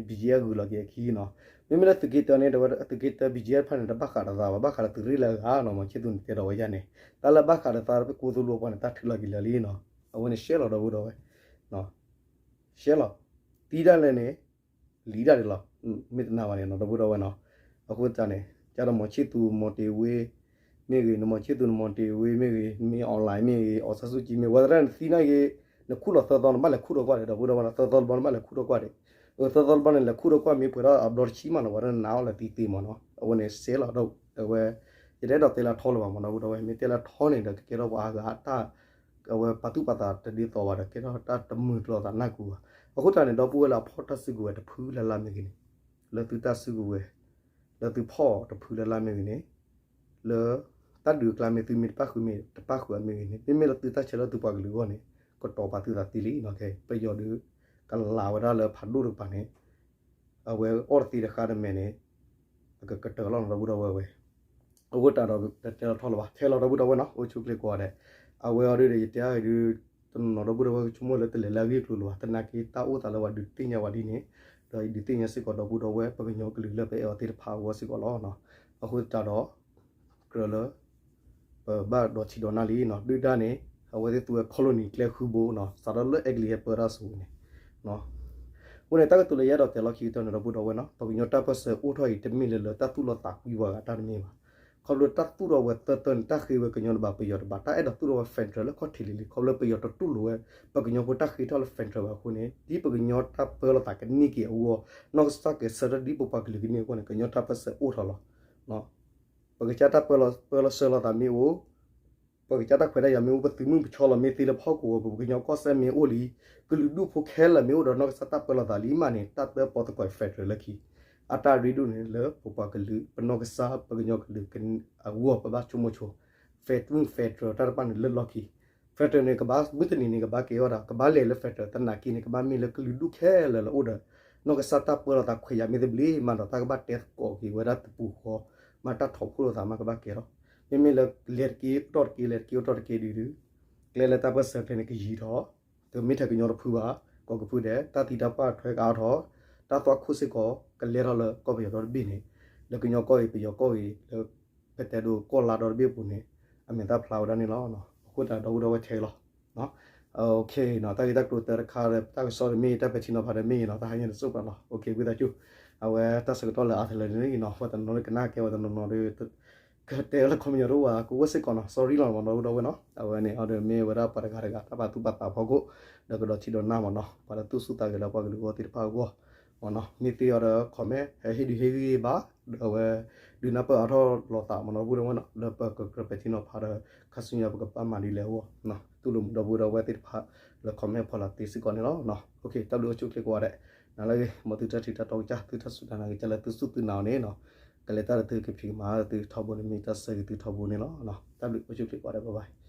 BGF ဂုာ်လီၤက့ၤအခံနီၤ, မ့မ့ၢ်လၢသုးက့တၢန့ၣ် တဲဝဲဒၣ်သုးက့တၢ BGF တဖၣ်န့ၣ် တဘၣ်ဃးဒီးသးဘၣ် ဘၣ်ဃးဒီးသုးရ့ၣ်လၢအဂၤနီၤ, မီၤဆံၣ်သူးန့ၣ်တဲဒီးဝဲဒ်န့ၣ်, တၢ်လၢဘၣ်ဃးဒီးသးကိသိၣ်လိအပှၤန့ၣ် တၢ်ထုးလီၤက့ၤလၢာ်လံနီၤ, အဝဲန့ၣ်ရှဲလီၤဒီပုၢ်ဒီဝဲၢ် ရှဲလီၤ, သံဒၣ်လဲာ်န့ၣ် လံဒၣ်ဒံးလီၤ, မ့ၢ်တနာ်ဘၣ်န့ၣ်နီၤ ဒီပုၢ်ဒီဝဲၢ်နီၤ, အဃိသတးန့ၣ် ကဒီးမီၤဆံၣ်သူးမီၤတ့ၤဝ့မ့ၢ်ဂ့ၤ နမီၤဆံၣ်သူးနမီၤတ့ၤဝ့မ့ၢ်ဂ့ၤ မ့ၢ် online မ့ၢ်ဂ့ၤ အောင်ဆန်းစုကြည် မ့ၢ်ဝဲသရၣ်န့ၣ်သံနာ်က့ၤ, နခူၣ်လီၤသၢသီ နဘၣ်လဲၤခူၣ်ထီၣ်ကွၢ်ဒီး ဒီပုၢ်ဒီဝဲၢ်နီၤ, သၢသီတဘျီနဘၣ်လဲၤခူၣ်ထီၣ်ကွၢ်ဒီး, အသၢသီတဘျီန့ၣ် လဲၤခူၣ်ထီၣ်ကွၢ်မ့ၢ်ပှဲၤထီၣ်အဘျီတဆံမးနီၤ ပှၤတနာ်အီၤလၢသံသ့မးနီၤ, အဝဲန့ၣ်ရှဲလီၤဒီး အဝဲ ယတအဲၣ်ဒိးတဲလၢအထီလၢၤဘၣ်မးနီၤ ဒီပုၢ်ဒီဝဲၢ်, မ့ၢ်တဲလၢအထီန့ၣ်ဒီး ကကဲထီၣ်ပှၤအါဂၤတၢ် အဝဲပာ်သူၣ်ပာ်သးတဒ်သိးဘၣ်ဒီး ကဲထီၣ်တၢ်တမုာ်ကျိၤသးနၢ်ကူဘၣ်, အဃိသတးန့ၣ် ဒီပုၢ်ဝဲၢ်လၢအဖီၣ်တၢ်စုကဝဲၤတဖုလၢ်လၢ်မ့ၢ်ဂ့ၤန့ၣ်, လၢသုတၢ်စုကဝဲၤ လၢသုဖီၣ်တဖုလၢ်လၢ်မ့ၢ်ဂ့ၤန့ၣ်, လၢ တၢ်ဒုးအကျါမ့ၢ်သုမ့ၢ်တပၣ်ဃုာ်မ့ၢ်တပၣ်ဃုာ်အမ့ၢ်ဂ့ၤန့ၣ်, မ့မ့ၢ်လၢသုတၢ်ဆၢလၢသုပှၤကလုာ်အဂီၢ်န့ၣ် ကတီၤပာ်သုသးသ့လံနီၤ, ခဲအံၤ ပယီၤဒီး ကလးဝဲဒၣ်လၢဖးဒိၣ်တကပၤန့ၣ် အဝဲအီၣ်တသ့တဃါတမဲာ်န့ၣ် အကကတၢၢ်လီၤနီၤ ဒီပုၢ်ဒီဝဲၢ်ဝဲ, အဃိသတးဒီး တတဲလီၤထီလၢၤဘၣ် ထဲလီၤဒီပုၢ်ဒီဝဲၢ်နီၤ အိၣ်ဆူၣ်ချ့ကိးဂၤဒဲး, အဝဲအီၤဒ်ဒီး ယတဲအီၤဒ် တနီၤနီၤဒီပုၢ်ဒီဝဲၢ်ကဆိကမိၣ်လၢတလဲၤလၢအဂ့ၢ်အကျိၤလၢၤဘၣ် သနာ်က့တၢ်အိၣ်သးလၢပှၤဒုးသ့ၣ်ညါဝဲဒ်န့ၣ်, ဒီးယဒုးသ့ၣ်ညါစ့ၢ်ကီးဒီပုၢ်ဒီဝဲၢ် ပကညီကလုာ်လၢပအဲၣ်အီၤသ့ၣ်တဖၣ်အဂီၢ်စ့ၢ်ကီးလီၤ, အဃိသတးဒီး ကြၢးလၢ ပဘၣ်ဒီးထံဒီးနၢ်လံနီၤ, ဒုၣ်ဒါန့ၣ် အဝဲသ့ၣ်သူဝဲ colony ကျဲဃုဘိနီၤ စးထီၣ်လၢအဲကလံးဟဲပၢတၢ်အစိၤန့ၣ်, အဃိန့ၣ် တၢ်ကတိၤလၢယအဲၣ်ဒိးတဲလီၢ်ခံကတၢၢ်န့ၣ် ဒီပုၢ်ဒီဝဲၢ်နီၤ ပကညီတၢ်ပၢၢ်ဆၢအိၣ်ထီၣ်အံၤတမ့ၢ်လၢလၢတၢ်သူၣ်လီၤသးကွံပှၤဂၤတၢ်တမ့ၢ်ဘၣ်, ခီဖျိတၢ်သူၣ်ထီၣ်ဝဲသၢသၢန့ၣ် တၢ်ဃ့ဝဲကညီတဘၣ်ပယီၤတဘၣ် တၢ်အဲၣ်ဒိးသူၣ်ထီၣ်ဝဲ federal လၢခီၣ်ထံးလံၤလံၤ ခီဖျိပယီၤတတူၢ်လိာ်ဝဲ ပကညီဖိတၢ်ဃ့ထီၣ်လၢ federal ဘၣ်အဃိန့ၣ် ဒ်ပကညီတၢ်ပၢလီၤသးကန့ၢ်က့ၤအဂီၢ် နီၢ်ကစၢ်ကဲးဆၢထၢၣ်ဒ်ပပှၤကလုာ်ကန့ၢ်အဂီၢ်န့ၣ် ကညီတၢ်ပၢၢ်ဆၢအိၣ်ထီၣ်လီၤ. ပကစၢ်တၢ်ပၢလီၤပၢလီၤဆၢလီၤသးမ့ၢ်အိၣ်, ပကစၢ်တၢ်ခွဲးတၢ်ယာ်မ့ၢ်အိၣ် ပသုးမုၢ်ပဆီလီၤမ့ၢ်သ့လၢဖီခိၣ်ဝဲ ပကညီကီၢ်စဲၣ်မ့ၢ်အိၣ်လံ, ကလုာ်ဒူၣ်ဖိခဲလၢာ်မ့ၢ်အိၣ်ဒီးနီၢ်ကစၢ်တၢ်ပၢလီၤသးလံမးန့ၣ် တၢ်တၢပီသကိး federal လၢခံ, အတၢ်ရ့ဒိၣ်န့ၣ်လၢပပှၤကလုာ် ပနီၢ်ကစၢ်ပကညီကလုာ်အဂီၢ် ပဘၣ်ဆိကမိၣ်ဆိ, federal တၢ်တဖၣ်န့ၣ်လၢလီၢ်ခံ federal န့ၣ် ကဘၣ်မုၢ်တနံၤန့ၣ် ကဘၣ်ကဲထီၣ်ဒီး ကဘၣ်လဲၤလၢ federal သနာ်က့န့ၣ် ကဘၣ်မ့ၢ်လၢကလုာ်ဒူၣ်ခဲလၢာ်လၢအိၣ်ဒီး နီၢ်ကစၢ်တၢ်ပၢလီၤသးခွဲးယာ်မ့ၢ်သဘျ့မးဒီး တၢ်ကဘၣ်တဲသကိးက့ၤဝဲဒၣ်တပူၤဃီ, မ့ၢ်တၢ်ထီၣ်ဖှိၣ်လိာ်သးမးကဘၣ်ကဲထီၣ်, မ့မ့ၢ်လၢလဲၤတက့ၢ် အိၣ်တ့ၢ်တက့ၢ်လဲၤတက့ၢ်အိၣ်တ့ၢ်တက့ၢ်ဒုးဒုး, ကျဲလၢတၢ်ပၢၢ်ဆၢကျဲန့ၣ် ကယံာ်ထီၣ်, တမ့ၢ်ထဲကညီတဖုဘၣ်, ကိးကဖုဒဲး တၢ်သံတၢ်ပှၢ်ထွဲကအါထီၣ်, တၢ်သွၣ်ခိၣ်စ့ၢ်ကီး ကလဲထီၣ်လၢကီၢ်ပယီၤဒီတဘ့ၣ်န့ၣ်, လၢကညီကီၢ်ဂ့ၤ ပယီၤကီၢ်ဂ့ၤ လၢ ပတဲဒိးကီၢ်လါဒီတဘ့ၣ်အပူၤန့ၣ် အမဲာ်သၣ်ဖျါဝဲဒၣ်န့ၣ်လီၤ. အဃိသတးဒီပုၢ်ဒီဝဲၢ်ထဲလီၤ တၢ်ဂ့ၢ်တၢ်ကျိၤတၢတခါဒီး တၢ်ကစီၣ်တမ့ၢ် တၢ်ပဲာ်ထံနီၤဖးတမ့ၢ်နီၤ တၢ်ဟါညါတစိၢ်ပှၤလီၤ. ဝံသးစူၤ အဝဲတၢ်ဆၢကတီၢ်လၢအါထီၣ်လၢန့ၣ်နီၤ ဝဲတနီၤလၢကနၣ်ကဲဝဲတနီၤနီၤဒီး ကတဲလၢခီပညီတအိၣ်ဘၣ် ကအိၣ်စ့ၢ်ကီးနီၤ sorry လီၤမး ဒီပုၢ်ဒီဝဲၢ်နီၤ အဝဲန့ၣ်အီၤဒီးမ့ၢ်ဝဲဒၣ်ပှၤတဂၤတဂၤ တၢ်ပာ်သူၣ်ပာ်သးဖီခိၣ် ဒီးကဒီးထံဒီးနၢ်မးနီၤ ပှၤလၢသူၣ်ဆူၣ်သးဂဲၤလၢပှၤကလုာ်အဂီၢ်သ့ၣ်တဖၣ်အဂီၢ်မးနီၤ မ့ၢ်သ့အီၤဒီး comment ဟဲဟ့ၣ်ဒုးဟ့ၣ်ဂံၢ်ဘါ ဒီးအဝဲ ဒုးနၢ်ပၢၢ်အါထီၣ်လိာ်သးမးနီၤ ဒီပုၢ်ဒီဝဲၢ်နီၤ လၢပကကြၢးပဲာ်ထံနီၤဖးဒီး ခါဆူညါပကဘၣ်မၤဒ်လဲၣ်အဂီၢ် တူၢ်လိာ်မုာ်ဒီပုၢ်ဒီဝဲၢ်သ့ၣ်တဖၣ်လၢ comment ဖီလာ်သ့စ့ၢ်ကီးန့ၣ်လီၤ. တၢ်ဘျုးအိၣ်ဆူၣ်ချ့ကိးဂၤဒဲး နၤလၢအဂ့ၤ မ်သုတၢ်ထံၣ်တၢ်တီကစၢ် သုတၢ်စူၢ်တၢ်နာ်ကစၢ်လၢသုစူၢ်သုနာ်အီၤန့ၣ်နီၤ ကလဲၤတၢ်လၢသုကဖံးကမၤသုထီဘိန့ၣ် မ့ၢ်တၢ်ဆၢဂ့ၤသုထီဘိန့ၣ်လီၤ. တၢ်ဘျုးအိၣ်ဆူၣ်ချ့ကိးဂၤဒဲး bye bye.